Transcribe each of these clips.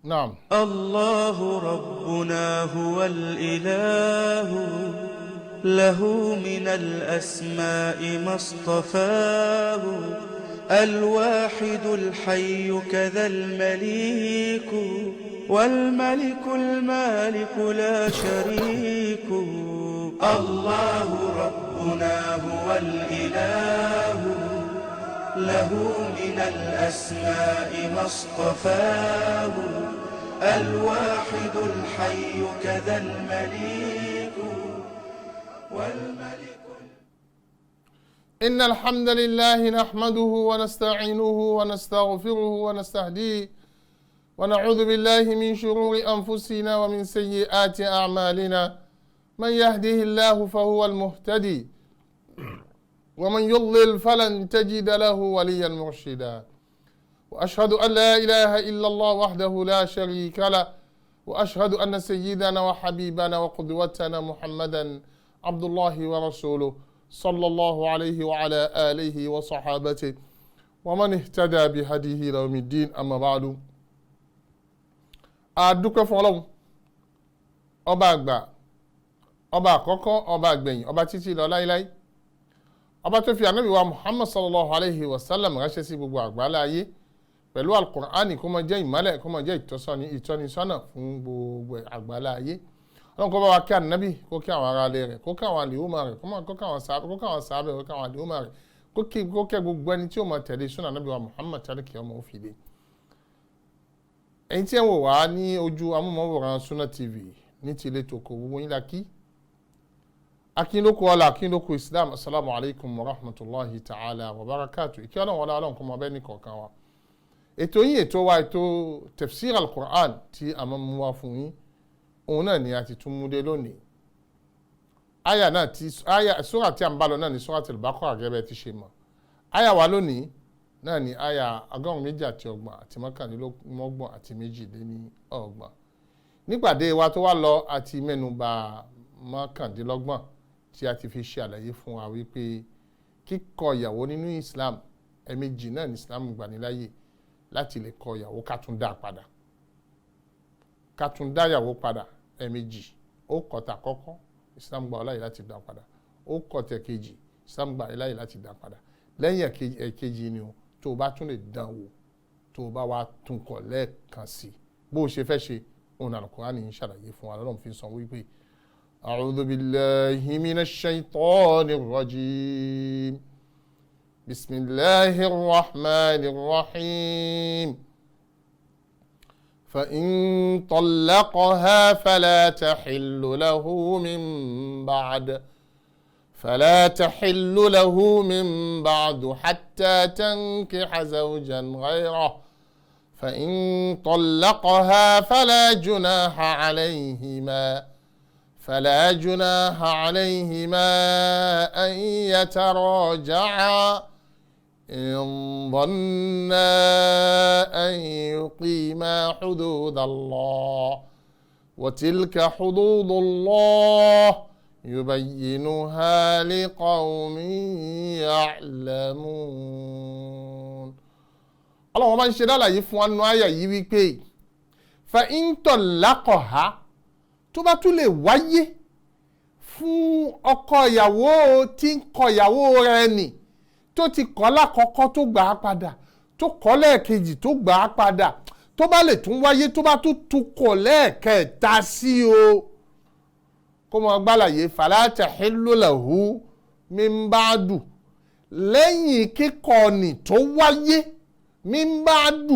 Naam. الله ربنا هو الإله، له من الأسماء ما اصطفاه، الواحد الحي كذا المليك، والملك المالك لا شريك. الله ربنا هو الإله، له من الأسماء ما اصطفاه، الواحد الحي كذا المليك، والملك. إن الحمد لله نحمده ونستعينه ونستغفره ونستهديه، ونعوذ بالله من شرور أنفسنا ومن سيئات أعمالنا. من يهده الله فهو المهتدي، ومن يضلل فلن تجد له وليا مرشدا. وأشهد أن لا إله إلا الله وحده لا شريك له، وأشهد أن سيدنا وحبيبنا وقدوتنا محمدا عبد الله ورسوله، صلى الله عليه وعلى آله وصحابته ومن اهتدى بهديه إلى يوم الدين. أما بعد، a dúpẹ́ fún Ọlọ́run, ọba àgbà, ọba àkọ́kọ́, ọba àgbẹ̀yìn, ọba títí lọ láíláí, ọba tó fi ànábì wa Muhammad sallallahu alayhi wa sallam ránṣẹ́ sí gbogbo àgbáńlá ayé pẹ̀lú Alukur'ani, kó máa jẹ́ ìmọ́lẹ̀, kó máa jẹ́ ìtọ́nisọ́nà fún gbogbo àgbáńlá ayé. Ọlọ́run kó bá wa kí ànábì, kó kí àwọn ará ilé rẹ̀, kó kí àwọn àlèhùnmá rẹ̀, kó kí àwọn sàábẹ̀, kó kí àwọn sàábẹ̀, kó kí àwọn àlèhùnmá rẹ̀, kó kí gbogbo ẹni tí ó máa tẹ̀lé súnà ànábì wa Muhammad tẹ́lẹ̀ kí ọmọ òfin dé. Ẹ̀yin tí ẹ̀ ń wò wá ní ojú amóhùnmáwòrán Sunna TV ní ti ilé tòkó, gbogbo yín la kí. Akínlókò ọlá, akínlókò Islam. Asalaamu alaykum wa rahmatulahi ta'ala wa barakatu. Ìkí Ọlọ́run wọlé, Ọlọ́run kó máa bẹ́ẹ̀ ní kọ̀ọ̀kan wa. Ètò yín, ètò wa, ètò tafsir al-Qur'an tí a máa mú wá fún yín, òun náà ni a ti tún mú dé lónìí. Aya náà ti aya sura tí a ń bá lọ náà ni Suratul Baqara, gẹ́gẹ́ ti ṣe mọ̀. Aya wa lónìí náà ni aya 132 àti 31 àti 32. Nípàdé wa tó wá lọ, àti mẹ́nubà 29, tí a ti fi ṣe àlàyé fún wa wípé kíkọ ìyàwó nínú Islam, ẹ̀ẹ̀mejì náà ní Islam gbà ní láyè láti lè kọ ìyàwó, ká tún dá padà, ká tún dá ìyàwó padà ẹ̀ẹ̀mejì. Ó kọ ta kọ́kọ́, Islam gbà ọ́ láyè láti dá padà. Ó kọ tẹ̀ kejì, Islam gbà ọ́ láyè láti dá padà. Lẹ́yìn ẹ̀kejì ni o, tó o bá tún lè dán wò, tó o bá wá tún kọ lẹ́ẹ̀kan sí bó o ṣe fẹ́ ṣe, òun náà Al-Qur'ani ń ṣàlàyé fún wa. Lọ́dọ̀ fi sọ wípé: أعوذ بالله من الشيطان الرجيم، بسم الله الرحمن الرحيم. فإن طلقها فلا تحل له من بعد فلا تحل له من بعد حتى تنكح زوجا غيره، فإن طلقها فلا جناح عليهما أن يتراجعا إن ظنا أن يقيما حدود الله، وتلك حدود الله يبينها لقوم يعلمون. Ọlọ́run máa ń ṣe lálàyé fún wa nínú àyà yìí wípé فإن طلقها, tó bá tún lè wáyé fún ọkọ ìyàwó tí ń kọ ìyàwó rẹ̀ nì, tó ti kọ́ lákọ̀ọ́kọ́ tó gbà á padà, tó kọ́ lẹ́ẹ̀kejì tó gbà á padà, tó bá lè tún wáyé, tó bá tún tukọ̀ lẹ́ẹ̀kẹta sí o, kó mọ gbàlàyé فلا تحل له من بعد, lẹ́yìn kíkọ́ nì tó wáyé, من بعد,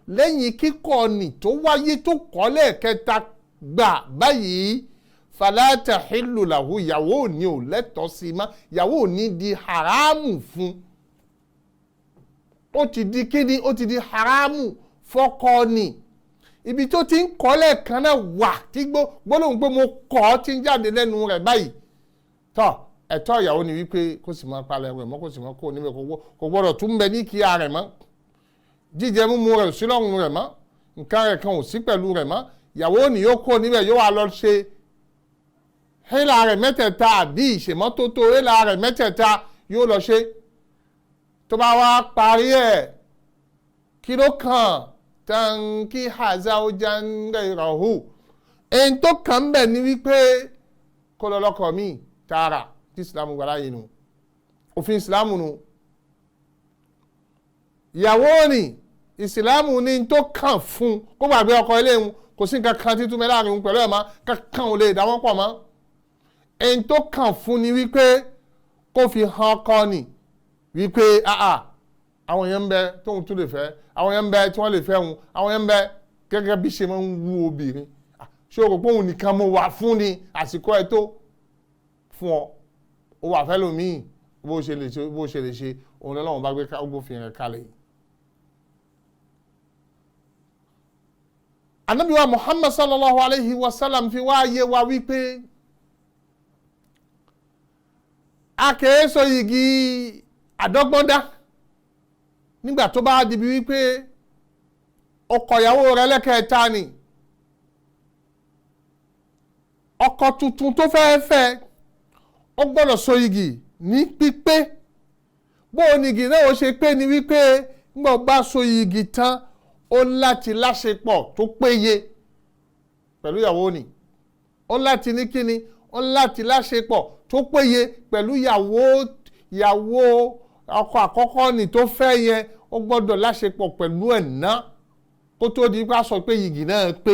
lẹ́yìn kíkọ́ nì tó wáyé, tó kọ́ lẹ́ẹ̀kẹta gbà báyìí, فلا تحل له, ìyàwó òní ò lẹ́tọ̀ọ́ sí mọ́, ìyàwó òní di haramu fún. Ó ti di kíni? Ó ti di haramu fọ́kọ ni. Ibi tó ti ń kọ́ lẹ́ẹ̀kan náà wà tí gbólóhùn pé "mo kọ́ ọ́" ti ń jáde lẹ́nu rẹ̀ báyìí, tọ́ ẹ̀tọ́ ìyàwó ni wípé kó sì máa palẹ̀ rẹ̀ mọ́, kó sì máa kó níbẹ̀. Kò gbọ́dọ̀ tún bẹ ní kíá rẹ̀ mọ́. Jíjẹ múmu rẹ̀ ò sí lọ́rùn rẹ̀ mọ́, nǹkan rẹ̀ kan ò sí pẹ̀lú rẹ̀ mọ́. Ìyàwó ni yóò kó níbẹ̀, yóò wá lọ ṣe hélà rẹ̀ mẹ́tẹ̀ẹ̀ta àbí ìṣèmọ́tótó hélà rẹ̀ mẹ́tẹ̀ẹ̀ta yóò lọ ṣe. Tó bá wá parí ẹ̀, kí ló kàn? tankiha zawjan ghayrahu. Èyí tó kàn ń bẹ̀ ni wípé kó lọ lọ́kọ míì tààrà tí Ìsìlámù gbà láàyè nù, òfin Ìsìlámù nù. Ìyàwó ni Ìsìlámù ní tó kàn fún kó gbàgbé ọkọ ilé òun, kò sí nǹkan kan títún mẹ́ láàrin òun pẹ̀lú ẹ̀ mọ́, kankan ò lè dá wọ́n pọ̀ mọ́. Èyí tó kàn fún ni wípé kó fi hàn ọkọ ni wípé àà àwọn èèyàn ń bẹ tóun tún lè fẹ́, àwọn èèyàn ń bẹ tí wọ́n lè fẹ́ òun, àwọn èèyàn ń bẹ gẹ́gẹ́ bí ṣe máa ń wú obìnrin. Ṣé o rò pé òun nìkan mo wà fún ni? Àsìkò ẹ tó fún ọ, ó wà fẹ́ lómìn, bó ṣe lè ṣe, bó ṣe lè ṣe òun lọ́wọ́n bá gbé gbófin rẹ̀ kalẹ̀ yìí. Ànábì wa Muhammad sallallahu alayhi wa sallam fi wá yé wa wípé a kìí so igi àdọ́gbọ́ndá nígbà tó bá di bí wípé ọkọ ìyàwó rẹ̀ lẹ́kẹ̀ẹ́ta ni, ọkọ tuntun tó fẹ́ẹ́ fẹ́ ó gbọ́dọ̀ so igi ní pípé. Bó o ní igi náà ó ṣe pé ni wípé nígbà bá so igi tán ó láti láṣepọ̀ tó péye pẹ̀lú ìyàwó ni, ó láti ní kíni, ó láti láṣepọ̀ tó péye pẹ̀lú ìyàwó ọkọ àkọ́kọ́ ni tó fẹ́ yẹn, ó gbọ́dọ̀ láṣepọ̀ pẹ̀lú ẹ̀ ná kó tó di pé a sọ pé igi náà pé.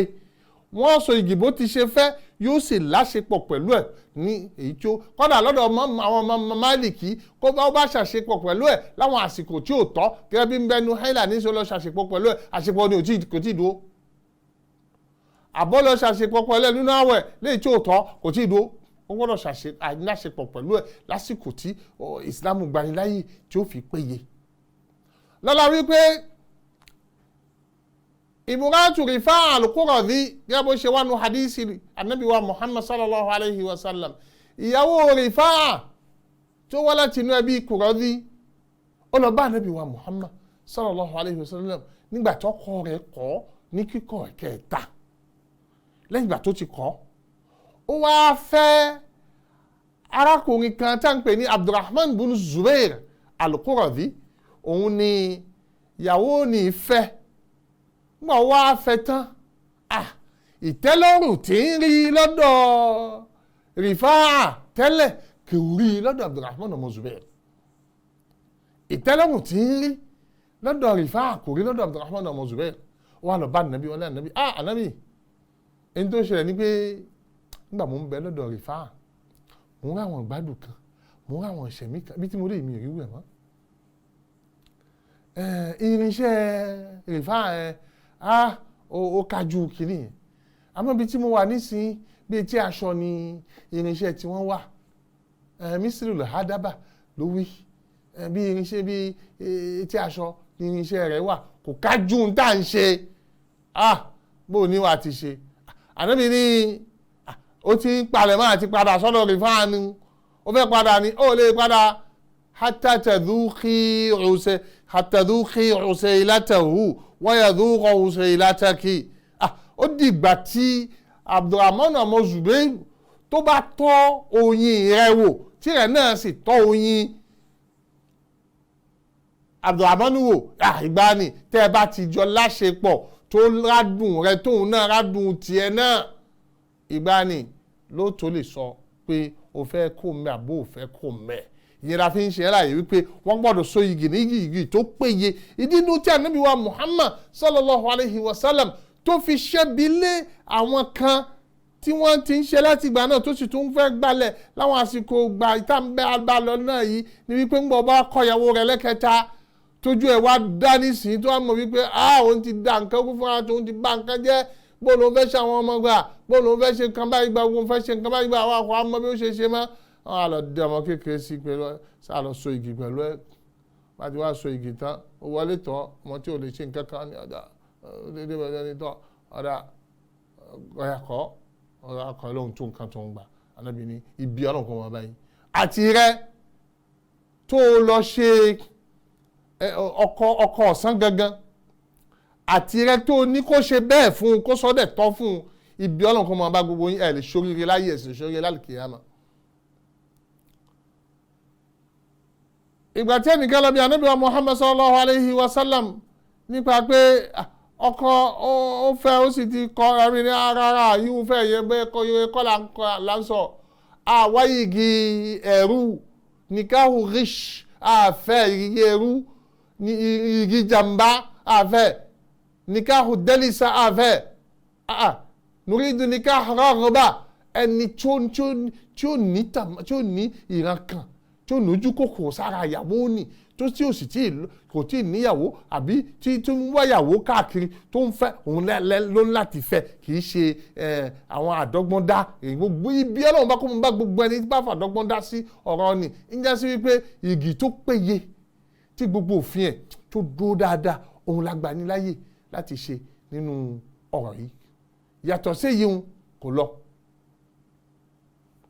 Wọ́n sọ igi bó ti ṣe fẹ́, yóò sì láṣepọ̀ pẹ̀lú ẹ̀ ní èyí tí ó kọ́dà lọ́dọ̀ àwọn ọmọ Málìkì kó bá bá ṣàṣepọ̀ pẹ̀lú ẹ̀ láwọn àsìkò tí ò tọ́, gẹ́gẹ́ bí ń bẹnu hẹ́là ní sọ lọ ṣàṣepọ̀ pẹ̀lú ẹ̀, àṣepọ̀ ni kò tí ì dúró. Àbọ̀ lọ ṣàṣepọ̀ pẹ̀lú ẹ̀ nínú àwẹ̀ léyìí tí ò tọ́, kò tí ì dúró. Ó gbọ́dọ̀ láṣepọ̀ pẹ̀lú ẹ̀ lásìkò tí Ìsìlámù gbaniláyè tí ó fi péye. Lọ́la wípé Imratu Rifa'a al-Qurazi gẹ́gẹ́ bó ṣe wá nu hadisi Ànábì wa Muhammad sallallahu alayhi wa sallam, ìyàwó Rifa'a tó wá láti inú ẹbí Qurazi ó lọ bá Ànábì wa Muhammad sallallahu alayhi wa sallam nígbà tó kọ rẹ̀ kọ́ ní kíkọ́ kẹta. Lẹ́yìn ìgbà tó ti kọ́, ó wá fẹ́ arákùnrin kan tá à ń pè ní Abdulrahman bin Zubair al-Qurazi, òun ni ìyàwó ní fẹ́. Nígbà wá fẹ́ tán, ìtẹ́lọ́rùn tí ń rí lọ́dọ̀ Rifa'a tẹ́lẹ̀ kò rí lọ́dọ̀ Abdulrahman ọmọ Zubair. Ìtẹ́lọ́rùn tí ń rí lọ́dọ̀ Rifa'a kò rí lọ́dọ̀ Abdulrahman ọmọ Zubair. Wọ́n á lọ bá Ànábì, wọ́n lé Ànábì, Ànábì, ẹni tó ṣẹlẹ̀ ni pé nígbà mò ń bẹ lọ́dọ̀ Rifa'a, mò ń ráwọn ìgbádùn kan, mò ń ráwọn ìṣẹ̀mí kan, bí tí mo rí mi ò rí wẹ̀ mọ́. Irinṣẹ́ Rifa'a ẹ̀ ó kájú kìíní yẹn, àmọ́ ibi tí mo wà nísìnyí bí etí aṣọ ni irinṣẹ́ tí wọ́n wà. Mísírì lò hádábà ló wí, bí irinṣẹ́ bí etí aṣọ ni irinṣẹ́ rẹ̀ wà, kò kájú ń tà ń ṣe. Bó o ní wàá ti ṣe? Ànábì ní ó ti ń palẹ̀ mọ́ àti padà sọ́dọ̀ Rifa'a ni, ó fẹ́ padà ni, ó lè padà hatta tadhuqi usaylatahu wa yadhuqa usaylataki. Ó dìgbà tí Abdulrahman ọmọ Zubair tó bá tọ́ oyin rẹ̀ wò, tí rẹ̀ náà sì tọ́ oyin Abdulrahman wò, ìgbà ni tẹ́ ẹ bá ti jọ láṣepọ̀ tó rádùn rẹ tóun náà rádùn tiẹ̀ náà, ìgbà ni ló tó lè sọ pé o fẹ́ kó mẹ́ àbó o fẹ́ kó mẹ́. Ìyẹn la fi ń ṣe láàyè wípé wọ́n gbọ́dọ̀ so igi ní igi tó péye. Ìdí inú tí Ànábì wa Muhammad sallallahu alayhi wa sallam tó fi ṣẹ́bi lé àwọn kan tí wọ́n ti ń ṣe láti ìgbà náà tó sì tún fẹ́ gbalẹ̀ láwọn àsìkò gbà ìtàǹbẹ̀ abalọ náà yìí ni wípé ń gbọ́ bá kọyàwó rẹ̀ lẹ́kẹta tójú ẹ̀ wá dá nísìnyí tó wá mọ̀ wípé òun ti da nǹkan kú fúnra tóun ti bà nǹkan jẹ́, bó ló ń fẹ́ ṣe àwọn ọmọ gbà, bó ló ń fẹ́ ṣe nǹkan báyìí gbà, bó ń fẹ́ ṣe nǹkan báyìí gbà, àwọn akọ àmọ́ bí ó ṣe ṣe mọ́. Wọ́n á lọ dé ọmọ kékeré sí pẹ̀lú ẹ, sá lọ so igi pẹ̀lú ẹ. Bá ti wá so igi tán, ó wọlé tán, ọmọ tí ò lè ṣe nǹkan kan ní ọ̀dà, ní tọ́ ọ̀dà ọ̀yà kọ́, ọ̀yà kọ́ lóhun tó nǹkan tó ń gbà. Ànábì ní ibi Ọlọ́run kò mọ̀ báyìí. Àti rẹ tó lọ ṣe ọkọ ọ̀sán gangan, àti rẹ tó ní kó ṣe bẹ́ẹ̀ fún un, kó sọ́dẹ̀ tọ́ fún un, ibi Ọlọ́run kò mọ̀ bá gbogbo yín, ẹ̀ lè ṣoríire láyé, ẹ̀ sì lè ṣoríire lálùkìyámà. Ìgbà tí ẹnìkan lọ bí Ànábì wa Muhammad sallallahu alayhi wa sallam nípa pé Ọkọ ó fẹ́, ó sì ti kọ́ ẹ̀mí ní rárá yíwú fẹ́ yẹ bẹ́ẹ̀ kọ́ yẹ kọ́ là ń sọ. Àwáyé igi ẹ̀rú nìkáhù rich àfẹ́ igi ẹ̀rú igi jàmbá àfẹ́ nìkáhù dẹ́lísà àfẹ́ nùrídùú nìkáhù rọ́ọ̀bà ẹni tí ó ní ìran kan tí ó lójú kòkòrò sára ìyàwó ni tó tí ò sì tí kò tí ì níyàwó àbí tí tó ń wáyàwó káàkiri tó ń fẹ́ òun ló ń láti fẹ́, kì í ṣe àwọn àdọ́gbọ́n dá. Gbogbo ibi Ọlọ́run bá kó mo bá gbogbo ẹni bá fàdọ́gbọ́n dá sí ọ̀rọ̀ ni ń já sí wípé igi tó péye tí gbogbo òfin ẹ̀ tó dúró dáadáa òun la gbà ní láyè láti ṣe nínú ọ̀rọ̀ yìí. Yàtọ̀ sí èyí òun kò lọ.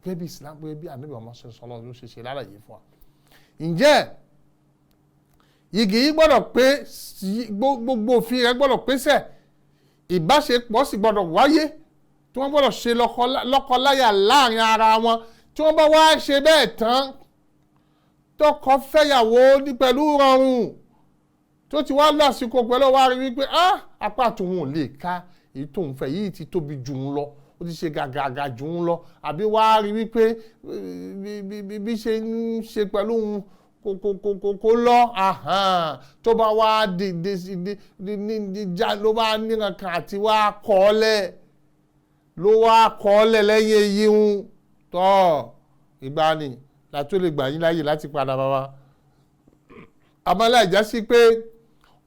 Gẹ́gẹ́ bí Islam, gẹ́gẹ́ bí Ànábì Muhammad sallallahu alaihi wasallam ló ṣe ṣe lálàyé fún wa. Ǹjẹ́ igi yìí gbọ́dọ̀ pé, gbogbo òfin rẹ̀ gbọ́dọ̀ pèsè, ìbáṣepọ̀ sì gbọ́dọ̀ wáyé tí wọ́n gbọ́dọ̀ ṣe lọ́kọláya láàrin ara wọn. Tí wọ́n bá wá ṣe bẹ́ẹ̀ tán, tọkọ fẹ́yàwó ní pẹ̀lú rọrùn tó ti wá lásìkò pẹ̀lú wá rí wípé apá tòun ò lè ká èyí tóun fẹ́ yìí ti tóbi jù ú lọ, ó ti ṣe gàgàgà jù ú lọ, àbí wá rí wípé bí ṣe ń ṣe pẹ̀lú òun kò lọ, tó bá wá dìde já ló bá níran kan àti wá kọ́lẹ̀ ló wá kọ́lẹ̀ lẹ́yìn èyí ń tọ́ ìgbà ni látó lè gbà yín láàyè láti padà bàbá. Àmọ́ láì já sí pé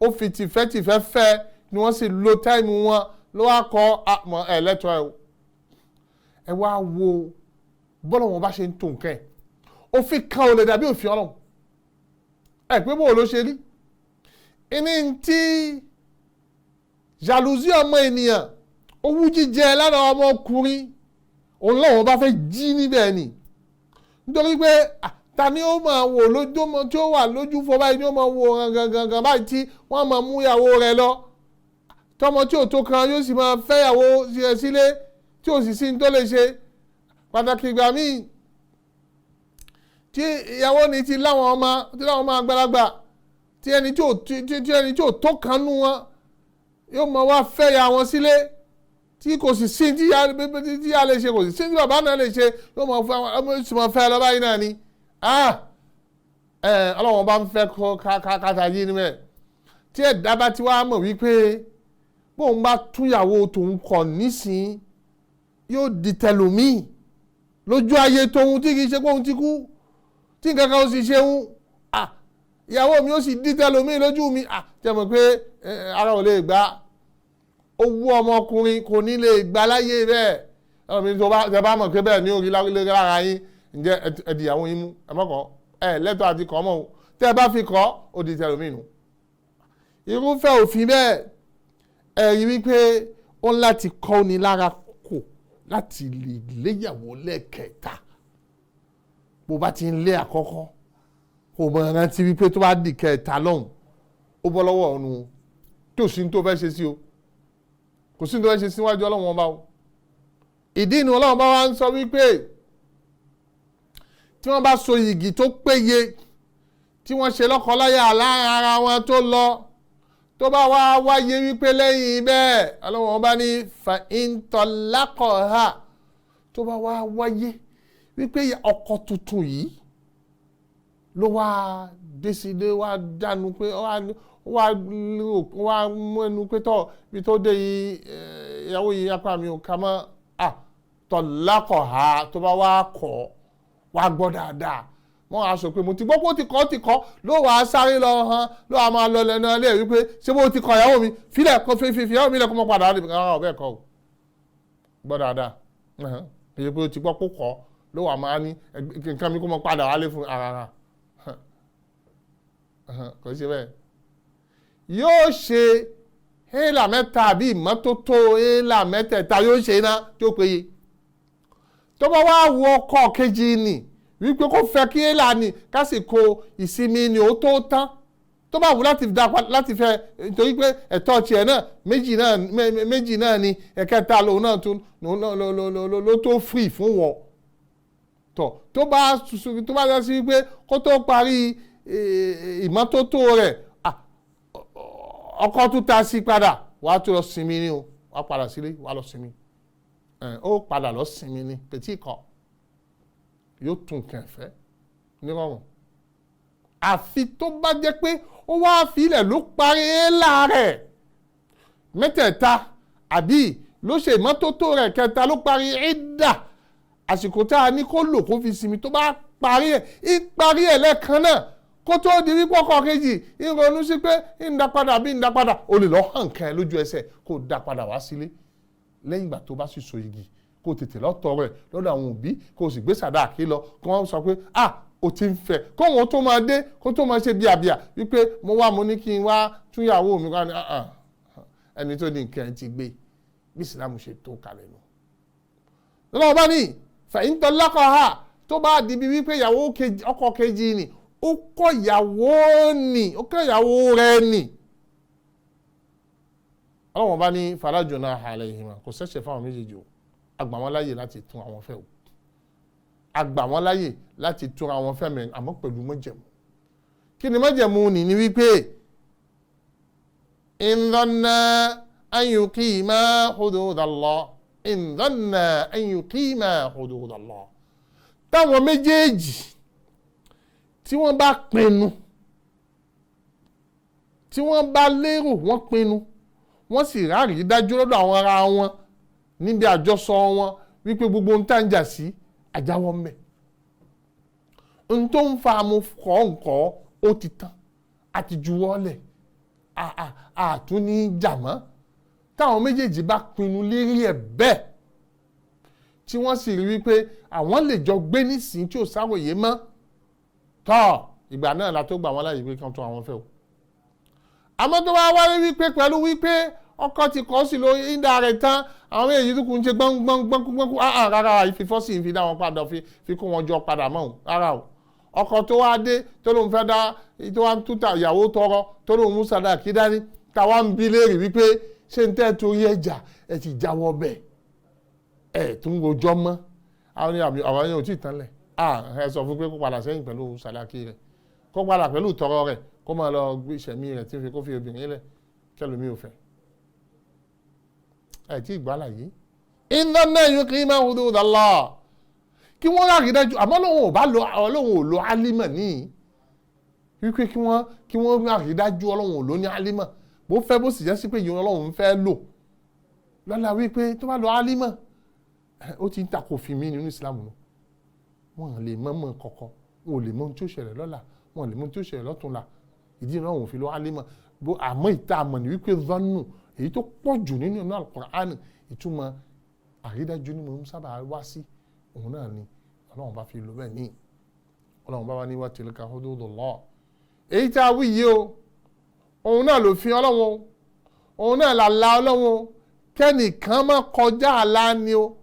ó fi tìfẹ́tìfẹ́ fẹ́ ni wọ́n sì lo táìmù wọn ló wá kọ́ àmọ́ ẹ̀ lẹ́tọ̀ọ́ ẹ̀ o. Ẹ wá wo bọ́lá wọn bá ṣe ń tó nǹkan ẹ̀, òfin kan ò lè dàbí òfin Ọlọ́run. Ẹ pé bó ló ṣe rí ìní tí jalousie ọmọ ènìyàn, owú jíjẹ lára ọmọkùnrin òun lọ́wọ́ bá fẹ́ jí níbẹ̀ ni. Nítorí pé ta ni ó máa wò lójú tí ó wà lójú fọ báyìí ni ó máa wò gangan báyìí tí wọ́n máa mú ìyàwó rẹ̀ lọ, tọmọ tí ò tó kan yóò sì máa fẹ́ ìyàwó sílé tí ò sì sí ní tó lè ṣe. Pàtàkì ìgbà míì tí ìyàwó ni ti láwọn ọmọ tí láwọn ọmọ àgbàlagbà tí ẹni tí ò tó kan nú wọn yóò máa wá fẹ́ ya wọn sílé tí kò sì sí tí ya lè ṣe, kò sì sí tí bàbá náà lè ṣe, yóò máa fẹ́ ọmọ sì máa fẹ́ lọ báyìí náà ni. Ọlọ́wọ́n bá ń fẹ́ káta yé níbẹ̀ tí ẹ̀dá bá ti wá mọ̀ wípé bóun bá túnyàwó tòun kọ̀ nísìnyí yóò di tẹlòmíì lójú ayé tóun tí kì í ṣe pé òun ti kú tí nǹkan kan ó sì ṣe ń ìyàwó mi ó sì di tẹlòmíì lójú mi, jẹ́ mọ̀ pé ara ò lè gbà. Owó ọmọkùnrin kò ní lè gbà láyé bẹ́ẹ̀. Ọmọ mi tó bá mọ̀ pé bẹ́ẹ̀ ni ó rí lára yín, ǹjẹ́ ẹ di ìyàwó yín mú, ẹ mọ̀kọ́ ẹ lẹ́tọ̀ọ́ àti kọ́ mọ́ o, tẹ́ ẹ bá fi kọ́ ó di tẹlòmíì nù. Irúfẹ́ òfin bẹ́ẹ̀ ẹ rí wípé ó ń láti kọ́ ni lára kò láti lè léyàwó lẹ́ẹ̀kẹta. Bó bá ti ń lé àkọ́kọ́ kò mọ̀ rántí wípé tó bá di kẹta lọ́hùn ó bọ́ lọ́wọ́ ọ̀nù tí ò sí ní tó fẹ́ ṣe sí o, kò sí ní tó fẹ́ ṣe síwájú Ọlọ́run ọba o. Ìdí inú Ọlọ́run bá wa ń sọ wípé tí wọ́n bá so yìgì tó péye tí wọ́n ṣe lọ́kọláya láàrin ara wọn tó lọ, tó bá wá wáyé wípé lẹ́yìn bẹ́ẹ̀ Ọlọ́run ọba ní fa ìntọ́lákọ̀ọ́hà, tó bá wá wáyé wípé ọkọ tuntun yìí ló wá dé sí lé wá dánu pé wá mú ẹnu pé tọ́ ibi tó dé yìí ìyàwó yìí apá mi ò ká mọ́, tọ̀lákọ̀ọ́hà tó bá wá kọ̀ wá gbọ́ dáadáa. Wọ́n á sọ pé mo ti gbọ́ pé ó ti kọ́ ti kọ́ ló wàá sáré lọ hàn ló wàá máa lọ lẹ́nu ilé wípé ṣé bó ti kọ ìyàwó mi filẹ̀ kó fi ìyàwó mi lẹ̀ kó mọ́ padà rárá ọ̀bẹ kọ́ o. Gbọ́ dáadáa èyí pé ó ti gbọ́ kó kọ́ ló wàá máa ní nǹkan mi kó mọ́ padà wálé fún ara rà kò ṣe bẹ́ẹ̀. Yóò ṣe hélà mẹ́ta àbí ìmọ́tótó hélà mẹ́tẹ̀ẹ̀ta yóò ṣe iná tí ó péye. Tó bá wá wo ọkọ kejì ni wípé kó fẹ́ kí hélà ni kásìkò ìsinmi ni ó tó tán, tó bá wù láti fẹ́ nítorí pé ẹ̀tọ́ tiẹ̀ náà méjì náà ni ẹ̀kẹta lòun náà tún ló tó free fún wọn. Tó bá dá sí wípé kó tó parí ìmọ́tótó rẹ̀ ọkọ tún ta sí padà Wàá tó lọ sinmi ni o, wàá padà sílé, wàá lọ sinmi. Ó padà lọ sinmi ni, pẹ̀tí kọ yóò tún kẹfẹ́ nírọ̀rùn. Àfi tó bá jẹ́ pé ó wá fi ilẹ̀ ló parí éèlà rẹ̀ mẹ́tẹ̀ẹ̀ta, àbí ló ṣe ìmọ́tótó rẹ̀ kẹta ló parí ìdà, àsìkò tá a ní kó lò kó fi sinmi, tó bá parí ẹ̀ ń parí ẹ̀ lẹ́ẹ̀kan náà kó tó di wípé ọkọ kejì ń ronú sí pé ń dá padà bí ń dá padà, o lè lọ hàn kàn ẹ́ lójú ẹsẹ̀ kó dá padà wá sílé lẹ́yìn ìgbà tó bá sì so igi, kó tètè lọ tọrọ ẹ̀ lọ́dọ̀ àwọn òbí, kó o sì gbé sàdáàkí lọ, kó wọ́n sọ pé ah, o ti ń fẹ́, kó wọn tó máa dé, kó tó máa ṣe bíàbíà wípé mo wá, mo ní kí n wá túnyàwó mi wá ní ẹni tó ní nǹkan ẹ̀ ti gbé. Bí Ìsìlámù ṣe tó kalẹ̀ nù. Lọ́wọ́ bá ní fẹ̀yìntàn lọ́kọ̀ ha, tó bá di bí wípé ìyàwó ọkọ kejì ni ó kọ́ ìyàwó ni, ó kọ́ ìyàwó rẹ̀ ni, ọlọ́wọ́n bá ní fala junaha alayhima, kò ṣẹ̀ṣẹ̀ fáwọn méjèèjì o. Àgbà wọn láyè láti tún àwọn fẹ́ o, àgbà wọn láyè láti tún àwọn fẹ́ mẹ́rin, àmọ́ pẹ̀lú májẹ̀mú. Kí ni májẹ̀mú ni? Ni wípé in dhanna an yuqima hududallah, in dhanna an yuqima hududallah, táwọn méjèèjì tí wọ́n bá pinnu, tí wọ́n bá lérò, wọ́n pinnu, wọ́n sì ráàrí dájú lọ́dọ̀ àwọn ara wọn níbi àjọsọ wọn wípé gbogbo ohun tá ń jà sí àjáwọ́ ń bẹ̀, ohun tó ń fa amúkọ̀ ńkọ́ ó ti tán, àti juwọ́lẹ̀, àtún ní jà mọ́. Táwọn méjèèjì bá pinnu lérí ẹ̀ bẹ́ẹ̀, tí wọ́n sì rí wípé àwọn lè jọ gbé nísìnyí tí ò sáwòye mọ́ tọ́, ìgbà náà la tó gbà wọ́n láyè pé kí wọ́n tún àwọn fẹ́ o. Àmọ́ tó bá wáyé wípé pẹ̀lú wípé ọkọ ti kọ́ sí lórí ìdá rẹ̀ tán, àwọn èyí tó kù ń ṣe gbọ́ngbọ́ngbọ́ngbọ́n, áà rárá, ìfifọ́sí ìfi dá wọn padà, fi kó wọn jọ padà mọ́ òun rárá o. Ọkọ tó wá dé tó lóun fẹ́ dá, tó wá ń túta ìyàwó tọrọ, tó lóun mú sàdáàkí dání, táwa ń bi léèrè wípé ṣé ń tẹ́ torí ẹjà ẹ ti jáwọ́ bẹ́ẹ̀, ẹ tún rojọ́ mọ́, àwọn ní àwọn yẹn ò tí ì tán lẹ̀. Ẹ sọ fún pé kó padà sẹ́yìn pẹ̀lú sàdáàkí rẹ̀, kó padà pẹ̀lú tọrọ rẹ̀, kó máa lọ gbé ìṣẹ̀mí rẹ̀ tí kó fi obìnrin lẹ̀ kẹlòmí ò fẹ́. Ẹ tí ì gbọ́ àlàyé. Iná náà yóò kí máa hududallah, kí wọ́n rárí dájú, àmọ́ lóun ò bá lo, ọlọ́run ò lo álímọ̀ ní wípé kí wọ́n rárí dájú. Ọlọ́run ò lo ní álímọ̀ bó fẹ́, bó sì jẹ́ sí pé ìyẹn ọlọ́run fẹ́ lò lọ́la wípé tó bá lo álímọ̀, ó ti ń takò fi mí nínú ìsìlámù nù. Wọ́n lè mọ̀mọ́ kọ̀kọ̀, wọn ò lè mọ ohun tí ó ṣẹlẹ̀ lọ́la, wọn lè mọ ohun tí ó ṣẹlẹ̀ lọ́túnla. Ìdí náà òun fi lo álímọ̀ bó. Àmọ́ ìta àmọ̀ ní wípé zọ́nù èyí tó pọ̀ jù nínú inú Al-Qur'an, ìtumọ̀ àrídájú ni mo ń sábà wá sí, òun náà ni ọlọ́run bá fi lò bẹ́ẹ̀. Ní ọlọ́run bá wá ní wa tilka hududullah, èyí tá a wí yìí o, òun náà ló fi ọlọ́run o, òun náà là la ọlọ́run o. Kẹ́nìkan má kọjá àlá ni o,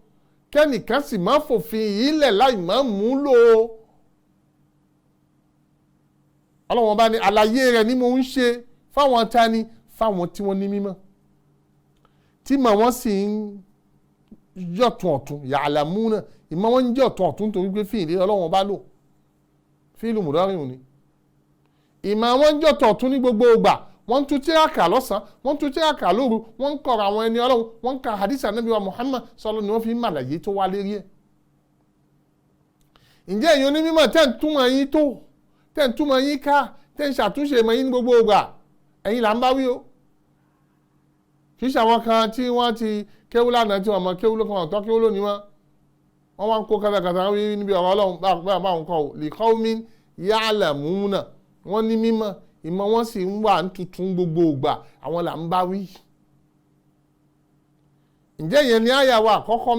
kẹ́nìkan sì má fòfin yìí lẹ̀ láì má múlò o. Ọlọ́run bá ní àlàyé rẹ̀ ni mo ń ṣe fáwọn tani, fáwọn tí wọ́n ní mímọ́, tí mọ̀ wọ́n sì ń yọ̀tún ọ̀tún, ya'lamuna, ìmọ̀ wọn ń jẹ́ ọ̀tún ọ̀tún, torí pé fíìlì ọlọ́run bá lò, fíìlì mùdárìhùn ni. Ìmọ̀ wọn ń jọ̀tọ̀ ọ̀tún ní gbogbo ìgbà. Wọ́n ń tú tíraka lọ́sàn-án, wọ́n ń tú tíraka lóru, wọ́n ń kọ̀rọ̀ àwọn ẹni ọlọ́run, wọ́n ń ka hadith Ànábì wa Muhammad sọlọ ni wọ́n fi ń màlàyé tó wá lérí ẹ̀. Ǹjẹ́ èyí onímọ̀ tẹ́ ń túmọ̀ yín tó, tẹ́ ń túmọ̀ yín ká, tẹ́ ń ṣàtúnṣe ìmọ̀ yín ní gbogbo ìgbà, ẹ̀yin là ń bá wí o. Kì í ṣe àwọn kan tí wọ́n ti kéwú lánàá, tí wọ́n mọ kéwú lókan ọ̀tọ́ kéwú lónìí, wọ́n wá ń kó kátàkátà wí níbi ọ̀rọ̀ ọlọ́run báwọn kọ́ ò. Li qawmin ya'lamuna, wọ́n ní mímọ̀, ìmọ̀ wọn sì ń wà ń tuntun gbogbo ìgbà, àwọn là ń bá wí. Ǹjẹ́ ìyẹn ni àyà wa àkọ́kọ́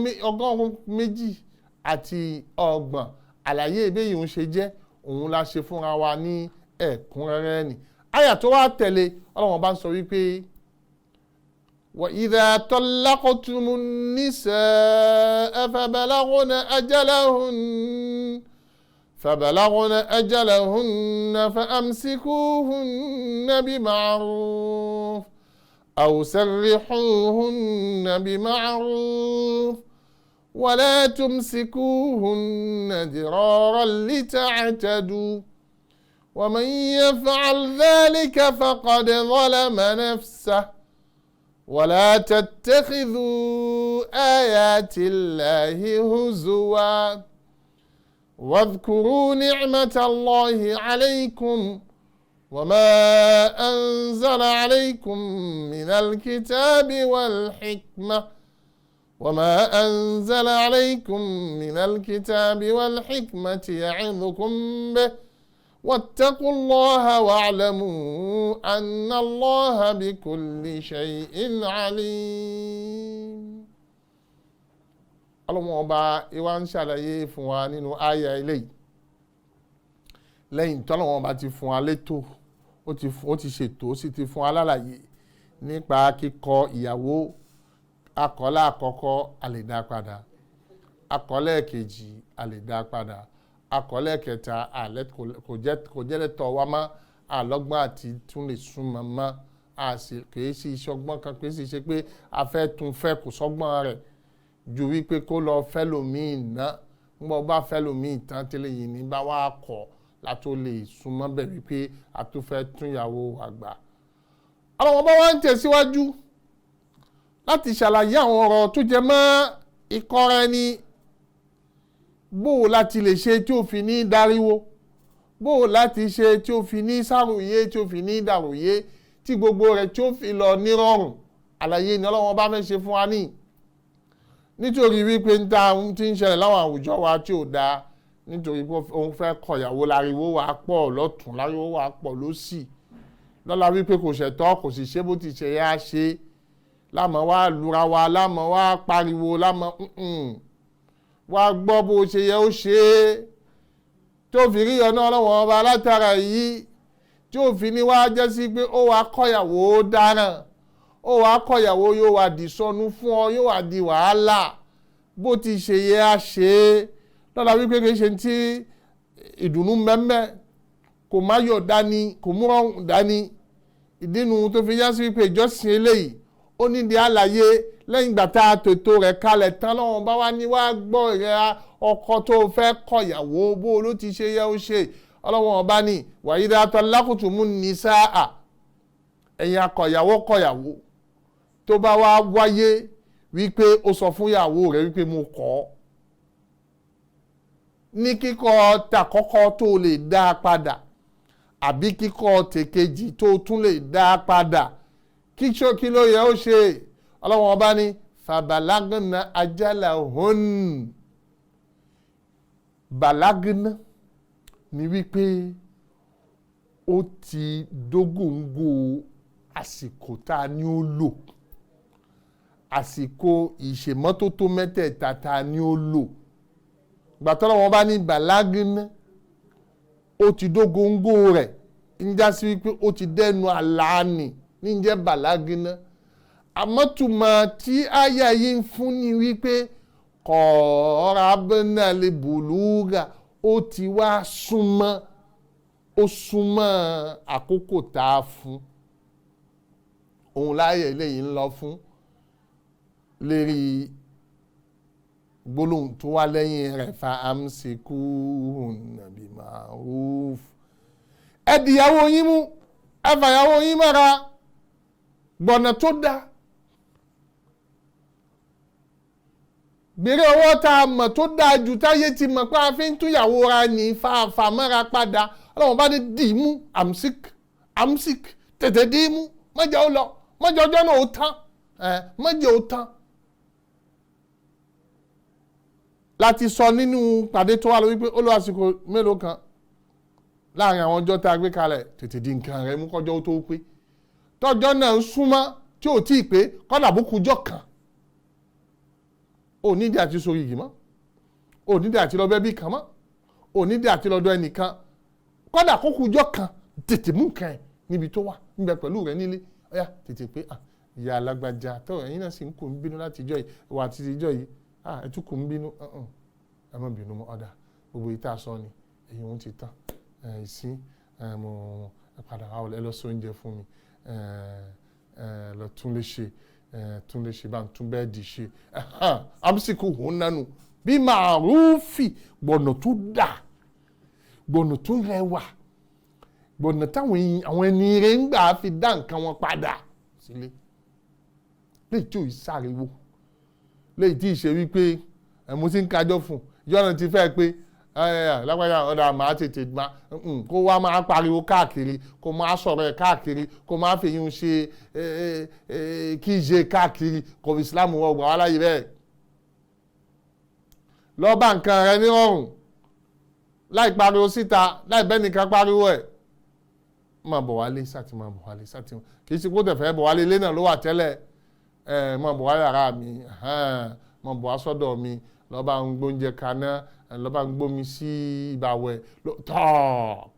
230, àlàyé ìbéyìí ń ṣe jẹ́ òun la ṣe fúnra wa ní ẹ̀kúnrẹ́rẹ́ ni. Àyà tó wá tẹ̀lé, ọlọ́run bá ń sọ wípé وإذا طلقتم النساء فبلغن أجلهن فأمسكوهن بمعروف أو سرحوهن بمعروف ولا تمسكوهن ضرارا لتعتدوا ومن يفعل ذلك فقد ظلم نفسه. ولا تتخذوا آيات الله هزوا واذكروا نعمة الله عليكم وما أنزل عليكم من الكتاب والحكمة وما أنزل عليكم من الكتاب والحكمة يعظكم به واتقوا الله واعلموا أن الله بكل شيء عليم. Ọlọ́run ọba ìwà ń ṣàlàyé fún wa nínú àyà eléyìí lẹ́yìn tọ́lọ́run ọba ti fún wa létò, ó ti ṣètò, ó sì ti fún wa lálàyé nípa kíkọ ìyàwó. Akọ́lá àkọ́kọ́ a lè dá padà, akọ́lá kejì a lè dá padà, akọ́lá kẹta kò jẹ́ lẹ́tọ̀ wa mọ́, àlọ́gbọ́n àti tún lè súnmọ́ mọ́, a sì kìí ṣe ìṣọgbọ́n kan, kìí sì ṣe pé a fẹ́ tún fẹ́, kò sọ́gbọ́n rẹ̀ ju wípé kó lọ fẹ́ lòmíì ná. Ńgbọ́ bá fẹ́ lòmíì tán tẹ́lẹ̀ yìí ní bá wà kọ̀ látó lè súnmọ́ bẹ̀ wípé a tún fẹ́ tún ìyàwó àgbà. Àwọn ọmọ wa ń tẹ̀síwájú láti ṣàlàyé àwọn ọ̀rọ̀ tó jẹ mọ́ ìkọra ẹni, bó o láti lè ṣe tí ó fi ní dáríwó, bó o láti ṣe tí ó fi ní sàròyé, tí ó fi ní dàròyé, tí gbogbo rẹ̀ tí ó fi lọ nírọ̀rùn. Àlàyé ni Ọlọ́run bá fẹ́ ṣe fún wa ní nítorí wípé ń ta ohun tí ń ṣẹlẹ̀ láwọn àwùjọ wa tí ò dáa, nítorí pé òun fẹ́ kọ̀yàwó, láriwo wa pọ̀ lọ́tún, láriwo wa pọ̀ lósì, lọ́la wípé kò ṣẹ̀tọ́, kò sì ṣe bó ti ṣe yá ṣe, lámọ̀ wá lura wa, lámọ̀ wá pariwo, lámọ̀ wá gbọ́ bó ṣe yẹ ó ṣe é, tó fi rí ọ̀nà Ọlọ́run ọba látara yìí, tí ó fi ní wá jẹ́ sí pé ó wá kọ̀yàwó dáràn, ó wá kọ̀yàwó yóò wá di sọnù fún ọ, yóò wá di wàhálà. Bó ti ṣe yẹ á ṣe é, lọ́la wípé kì í ṣe ti ìdùnnú mẹ́mẹ́, kò má yọ̀ dání, kò múrọ̀ dání. Ìdínú tó fi yá sí wípé ìjọsìn eléyìí ó ní di àlàyé lẹ́yìn ìgbà tá a tètò rẹ̀ kalẹ̀ tán. Lọ́wọ́n bá wá ní wá gbọ́ ìrẹ́ ọkọ tó fẹ́ kọ̀yàwó, bó ló ti ṣe yẹ ó ṣe. Ọlọ́wọ́n ọba ní wàyídà talaqtumun nisaa, ẹ̀yin akọ̀yàwó kọ̀yàwó, tó bá wá wáyé wípé ó sọ fún ìyàwó rẹ̀ wípé mo kọ̀ ọ́, ní kíkọ̀ tàkọ́kọ́ tó lè dá a padà àbí kíkọ̀ tèkejì tó tún lè dá a padà, kí ló yẹ ó ṣe? Ọlọ́wọ́n ọba ní fabalagna ajalahun. Balagna ni wípé ó ti dógóńgó àsìkò tá a ní ó lò, àsìkò ìṣèmọ́tótó mẹ́tẹ̀ẹ̀ta tá a ní ó lò. Gbàtọ́lọ́ wọn bá ní balagna, ó ti dógóńgó rẹ̀, ń já sí wípé ó ti dẹnu àlàní ní jẹ́ balagna. Àmọ́tùmọ̀ tí àyà yìí ń fún ni wípé kọ̀ọ̀rọ̀bìnà lè bùlùgà, ó ti wá súnmọ́, ó súnmọ́ àkókò tá a fún òun láàyè eléyìí ń lọ fún lérí gbólóhùn tó wá lẹ́yìn rẹ̀, fa amsikuhunna bima'ruf. Ẹ dìyàwó yín mú, ẹ fàyàwó yín mọ́ra gbọ̀nà tó dáa, gbèrè ọwọ́ tá a mọ̀ tó dáa jù táyé ti mọ̀ pé a fi ń túyàwó ra ní fàáfàá mọ́ra padà. Ọlọ́run bá ní dì í mú, amsik amsik, tètè dì í mú, mọ́jẹ́ ó lọ, mọ́jẹ́ ọjọ́ náà ó tán, mọ́jẹ́ ó tán. Láti sọ nínú pàdé tó wà lọ wípé ó lọ àsìkò mélòó kan láàrin àwọn ọjọ́ tá a gbé kalẹ̀, tètè di nǹkan rẹ mú kọjọ́ ó tó pé, tọ́jọ́ náà ń súnmọ́ tí ò tí ì pé, kọ́dà bókujọ́ kan, ò nídìí àti so igi mọ́, ò nídìí àti lọ bẹ́bí kan mọ́, ò nídìí àti lọ́dọ̀ ẹnìkan, kọ́dà kókujọ́ kan, tètè mú nǹkan ẹ̀ níbi tó wà níbẹ̀ pẹ̀lú rẹ nílé. Ọ̀yá tètè pé ìyá alágbájá tó ẹ̀yin náà sì ń kó ń bínú láti ìjọ yìí, wà àti ìjọ yìí, ẹ tún kò ń bínú, ẹ má bínú mọ́, ọ̀dà gbogbo yìí tá a sọ ni èyí òun ti tán, ìsín mo padà wá ẹ lọ sí oúnjẹ fún mi, lọ tún lè ṣe, tún lè ṣe bá ń tún bẹ́ẹ̀dì ṣe. Amsiku òun nánu bí màrúfì, gbọ̀nà tó dà, gbọ̀nà tó rẹwà, gbọ̀nà táwọn àwọn ẹni rẹ̀ ń gbà fi dá nǹkan wọn padà sílé. Léyìí tí ò sáriwo, léyìí tí ì ṣe wípé mo ti ń kájọ fún yọ̀nà ti fẹ́ pé lágbájá ọ̀dà máa tètè máa kó wá máa pariwo káàkiri, kó máa sọ̀rọ̀ ẹ̀ káàkiri, kó máa fi yún ṣe kí ṣe káàkiri. Kò fi Islam wọ gbà wá láyé bẹ́ẹ̀. Lọ bá nǹkan rẹ nírọ̀rùn láì pariwo síta, láì bẹ́ẹ̀ nìkan pariwo ẹ̀. Máa bọ̀ wálé sáti, máa bọ̀ wálé sáti, kì í ṣe kó tẹ̀fẹ́ bọ̀ wálé, ilé náà ló wà tẹ́lẹ̀. Máa bọ̀ wá yàrá mi, máa bọ̀ wá sọ́dọ̀ mi, lọ́ba ń gbóúnjẹ kaná, lọ́ba ń gbómi sí ìbàwẹ̀ tọ́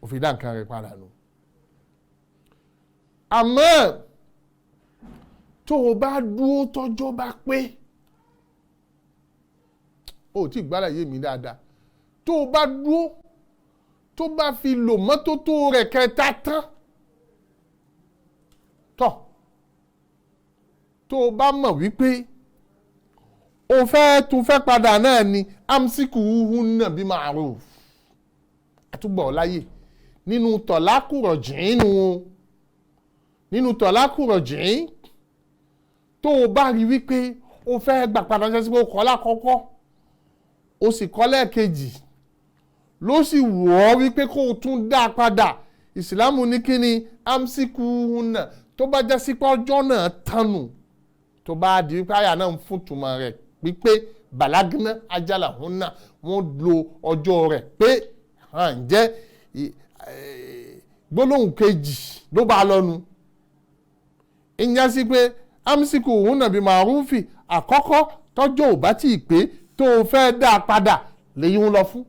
òfin dá nǹkan rẹ̀ padà nù. Àmọ́ tó o bá dúró tọ́jọ́ bá pé, o tí gbàlàyé mi dáadáa, tó o bá dúró tó bá fi lò mọ́tótó rẹ̀ kẹta tán, tọ́ tó o bá mọ̀ wípé o fẹ́ tún fẹ́ padà náà ni amsiku hunna bí ma'ruf, àtúgbọ̀ láyè nínú tọ̀lákùrọ̀ jìn nù nínú tọ̀lákùrọ̀ jìn. Tó o bá rí wípé o fẹ́ gbà padà ṣe sí pé o kọ́ lákọ́kọ́, o sì kọ́ lẹ́ẹ̀kejì, ló sì wù ọ́ wípé kó o tún dá a padà, ìsìlámù ní kí ni amsiku hunna, tó bá já sí pé ọjọ́ náà tánu, tó bá di wípé àyà náà ń fún tùmọ̀ rẹ̀ wípé balagna ajala hunna, wọ́n lo ọjọ́ rẹ̀ pé hàn jẹ́ gbólóhùn kejì ló bá lọ́nu. Ìyẹn sí pé amsiku hunna bí màrúfì àkọ́kọ́ tọ́jọ́ ò bá tí ì pé tó o fẹ́ dá a padà lèyí ń lọ fún.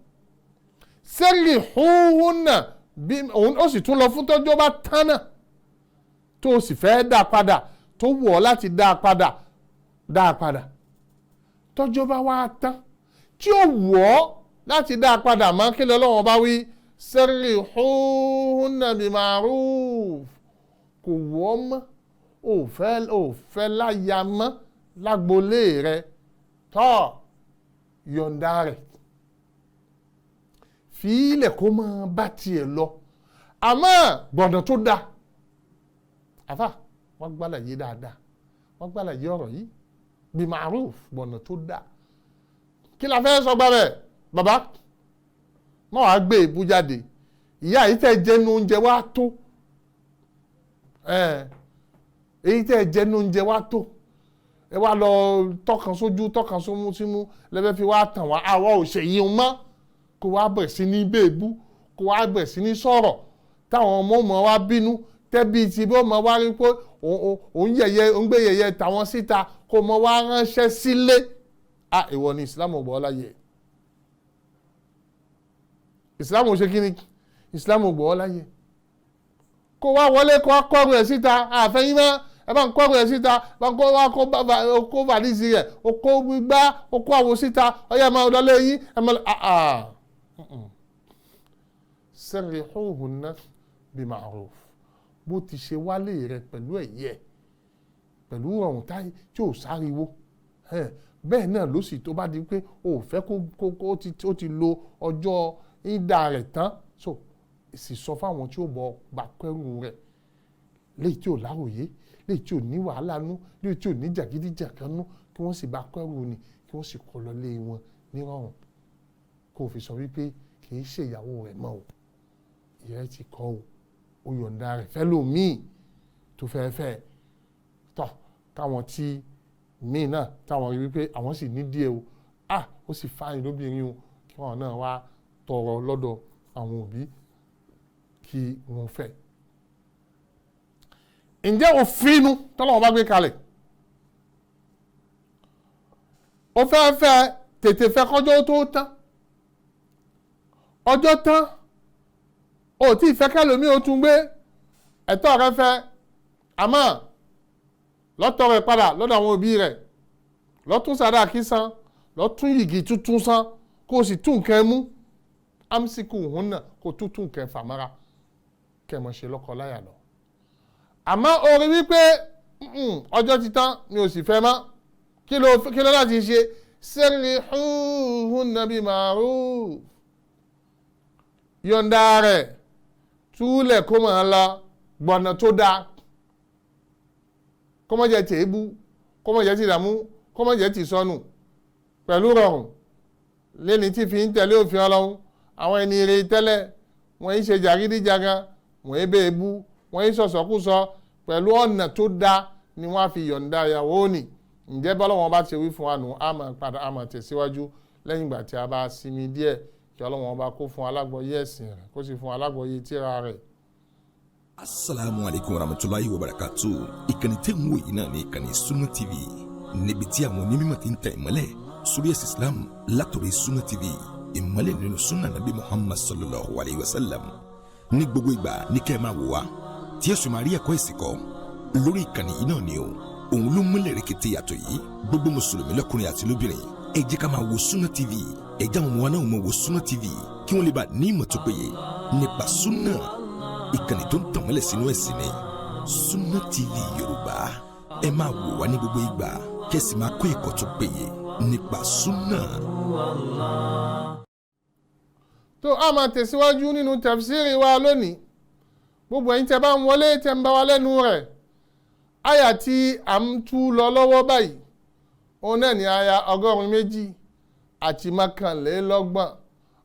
Sẹ́lì hunna bí òun ó sì tún lọ fún tọ́jọ́ bá tán náà tó o sì fẹ́ dá a padà, tó wù ọ́ láti dá a padà, dá a padà. Tọ́jọ́ bá wá tán tí ó wù ọ́ láti dá a padà mọ́, kí lọ́wọ́ bá wí sẹ́rì hunna bí màrúf, kò wù ọ́ mọ́, ò fẹ́ láya mọ́ lágbolé rẹ, tọ́ yọ̀ǹda rẹ̀, fi ilẹ̀ kó máa bá tiẹ̀ lọ, àmọ́ gbọ̀dọ̀ tó dáa. Àfà wọ́n gbàlàyé dáadáa, wọ́n gbàlàyé ọ̀rọ̀ yìí bí màrúf, gbọ̀nà tó dáa. Kí la fẹ́ sọ gbà bẹ́ẹ̀? Bàbá má wàá gbé èébú jáde, ìyá yìí tẹ́ jẹ́nu oúnjẹ wá tó, èyí tẹ́ jẹ́nu oúnjẹ wá tó, ẹ wá lọ tọkàn sójú tọkàn sómú símú lẹ́fẹ́ fi wá tàn wá, àwa ò ṣe yìí mọ́. Kó wá bẹ̀rẹ̀ sí ní bèébú, kó wá bẹ̀rẹ̀ sí ní sọ̀rọ̀ táwọn ọmọ ọmọ wa bínú, tẹ́bí ti bí ọmọ wa rí pé òun yẹ̀yẹ́, òun gbé yẹ̀yẹ́ tàwọn síta, kó mọ wá ránṣẹ́ sílé. A ìwọ ni ìsìlámù gbọ́ láyé. Ìsìlámù ṣe kí ni? Ìsìlámù gbọ́ láyé. Kó wá wọlé kó wá kọ́rù ẹ̀ síta, àfẹ́yìn mọ́, ẹ bá ń kọ́rù ẹ̀ síta, bá ń kó wá kó vàlísì rẹ̀, ó kó gbígbá, ó kó àwo síta, ọyá máa lọ lé yín, ẹ máa lọ. Sarrihuhunna bi ma'ruf, bó ti ṣe wálé rẹ pẹ̀lú ẹ̀yẹ, pẹ̀lú ọ̀run táyé tí ò sáriwo, bẹ́ẹ̀ náà ló sì tó bá di pé o ò fẹ́ kó ó ti lo ọjọ́ ìdá rẹ̀ tán, so sì sọ fáwọn tí ó bọ̀ gbà kẹ́rù rẹ̀, léyìí tí ò láròyé, léyìí tí ò ní wàhálà nú, léyìí tí ò ní jàgídíjàgan nú, kí wọ́n sì bá kẹ́rù ni, kí wọ́n sì kó lọ lé wọn nírọ̀rùn, kó o fi sọ wípé kì í ṣe ìyàwó rẹ̀ mọ́ o, ìrẹ́ ti kọ́ o, ó yọ̀ǹda rẹ̀ fẹ́ lòmíì tó fẹ́ fẹ́ tọ̀, káwọn tí míì náà táwọn rí wípé àwọn sì ní díẹ̀ o, ah ó sì fáyín lóbìnrin o, kí wọn náà wá tọrọ lọ́dọ̀ àwọn òbí kí wọ́n fẹ́. Ǹjẹ́ òfin nu tọ́lọ́wọ́n bá gbé kalẹ̀? Ó fẹ́ fẹ́ tètè fẹ́ kọjọ́ tó tán, ọjọ́ tán o tí ìfẹ́ kẹlòmí o tún gbé ẹ̀tọ́ rẹ fẹ́, àmọ́ lọ́tọ̀ rẹ̀ padà lọ́dọ̀ àwọn òbí rẹ̀, lọ́tún sàdáàkì san, lọ́tún yìgì tuntun san, kó o sì tún nǹkan mú amsiku hunna, kó o tún tún nǹkan fàmọ́ra kẹ́ ẹ mọ̀ ṣe lọ́kọ láyà lọ. Àmọ́ o rí wípé ọjọ́ ti tán mi ò sì fẹ́ mọ́, kí ló láti ṣe? Sarrihuhunna bi ma'ruf, yọ̀ǹda rẹ̀ túlẹ̀ kó máa lọ gbọ̀nà tó dáa, kó Kó má jẹ́ ti èébú, kó má jẹ́ ti ìdààmú, kó má jẹ́ ti ìsọnù. Pẹ̀lú rọrùn lẹ́ni tí fi ń tẹ̀lé òfin Ọlọ́run. Àwọn ẹni ire tẹ́lẹ̀ wọ́n ń ṣe jàgídíjàgan, wọ́n ń bèébú, wọ́n ń sọ̀sọ̀kúsọ. Pẹ̀lú ọ̀nà tó dáa ni wọ́n á fi yọ̀ǹda ìyàwó nì. Ǹjẹ́ bọ́lọ́wọ́n bá ti wí fún wa nù, á máa padà, á máa tẹ̀síwájú lẹ́yìn ìgbà tí a bá sinmi díẹ̀. Kí Ọlọ́run bá kó fún alágbọ̀yé ẹ̀sìn rẹ̀, kó sì fún alágbọ̀yé tírà rẹ̀. Asalaamu aleykum warahmatulahi wabarakatu. Ìkànnì tẹ́ ń wò yìí náà ní ìkànnì Sunna TV, níbi tí àwọn onímọ̀ ti ń tẹ̀ ìmọ́lẹ̀ sórí ẹ̀sìn Islam látọ̀rọ̀ Sunna TV, ìmọ́lẹ̀ nínú sunna nabi Muhammad sallallahu alayhi wa sallam. Ní gbogbo ìgbà ní kẹ́ ẹ máa wò wá, tí ẹ sì máa rí ẹ̀kọ́ ẹ̀sìn kọ́ lórí ìkànnì yìí náà ni o. Òun ló múlẹ̀ rẹ̀kẹ̀tẹ̀ yàtọ̀ yìí. Gbogbo mùsùlùmí lọ́kùnrin àti lóbìnrin, ẹ jẹ́ ká máa wo Sunna TV. Ẹ jẹ́ àwọn ọmọ wa náà máa wo Sunna TV, kí wọ́n lè bá ní ìmọ̀ tó péye nípa sunna. Ìkànnì tó ń tàn mọ́lẹ̀ sínú ẹ̀sìn ni Sunna TV Yorùbá. Ẹ máa wò wá ní gbogbo ìgbà, kẹ́sì máa kọ́ ẹ̀kọ́ tó péye nípa sunna. Tó a máa tẹ̀síwájú nínú tafsiri wa lónìí. Gbogbo ẹ̀yin tẹ́ bá ń wọlé, tẹ́ ń bá wa lẹ́nu rẹ̀, àyà tí à ń tú lọ lọ́wọ́ báyìí, òun náà ní àyà 231.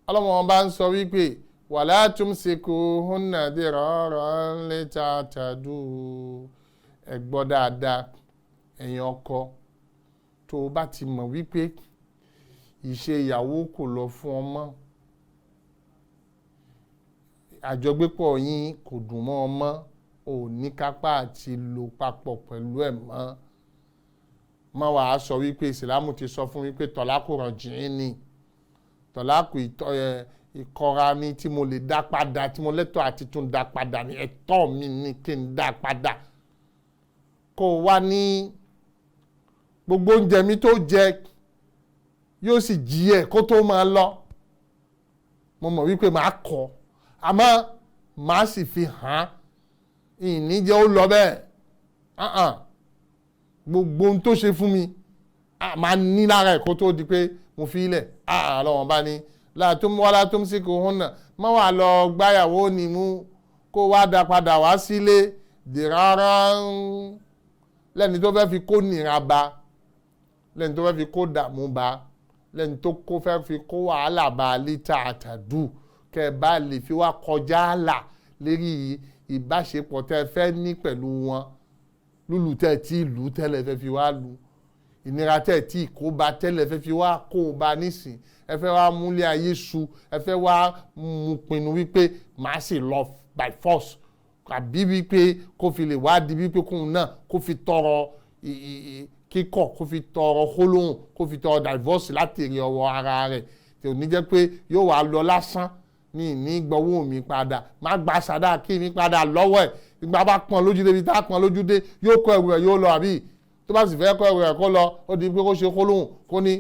Ọlọ́wọ́n bá ń sọ wípé wala tumsikuhunna diraran litatadu. Ẹ gbọ́ dáadáa, ẹ̀yin ọkọ, tó o bá ti mọ̀ wípé ìṣe ìyàwó kò lọ fún ọmọ, àjọgbépọ̀ yín kò dùn mọ́ ọmọ, ò ní kápá àti lò papọ̀ pẹ̀lú ẹ̀ mọ́, má wàá sọ wípé ìsìlámù ti sọ fún wípé tọ̀lákù rọ̀jìn ni, tọ̀lákù ìkọra ni tí mo lè dá padà, tí mo lẹ́tọ̀ọ́ àti tún dá padà ni, ẹ̀tọ́ mi ni kí n dá padà. Kó o wá ní gbogbo oúnjẹ mi tó jẹ yóò sì jí ẹ kó tó máa lọ, mo mọ̀ wípé màá kọ̀, àmọ́ màá sì fi hàn án, ìní jẹ́ ó lọ bẹ́ẹ̀. Gbogbo ohun tó ṣe fún mi màá ní lára ẹ̀ kó tó di pé mo fi ilẹ̀. Ọlọ́wọ́n bá ní wala tumsikuhunna, má wàá lọ gbáyàwó ni mú kó wá dá padà wá sílé dìrárá lẹ́ni tó fẹ́ fi kó nira ba, lẹ́ni tó fẹ́ fi kó dààmú ba, lẹ́ni tó kó fẹ́ fi kó wàhálà ba lítà àtàdù, kẹ́ ẹ bá lè fi wá kọjá àlà lérí ìbáṣepọ̀ tẹ́ ẹ fẹ́ ní pẹ̀lú wọn. Lúlù tẹ́ ẹ tí lù tẹ́lẹ̀ fẹ́ fi wá lu, ìnira tẹ́ ẹ tí kó ba tẹ́lẹ̀ fẹ́ fi wá kó ba nísìn, ẹ fẹ́ wá múlé ayé su, ẹ fẹ́ wá mú pinnu wípé màá sì lọ by force, àbí wípé kó fi lè wá di wípé kóun náà kó fi tọrọ kíkọ̀, kó fi tọrọ kólóhùn, kó fi tọrọ divorce láti èrè ọwọ́ ara rẹ̀, tí ò ní jẹ́ pé yóò wá lọ lásán ní gbọ́wọ́ mi padà, má gba sàdá kí mi padà lọ́wọ́ ẹ̀. Ìgbà bá pọn lójú débi tá a pọn lójú dé, yóò kọ ẹrù ẹ̀ yóò lọ, àbí tó bá sì fẹ́ kọ ẹrù ẹ̀ kó lọ, ó di pé kó ṣe kólóhùn, kó ní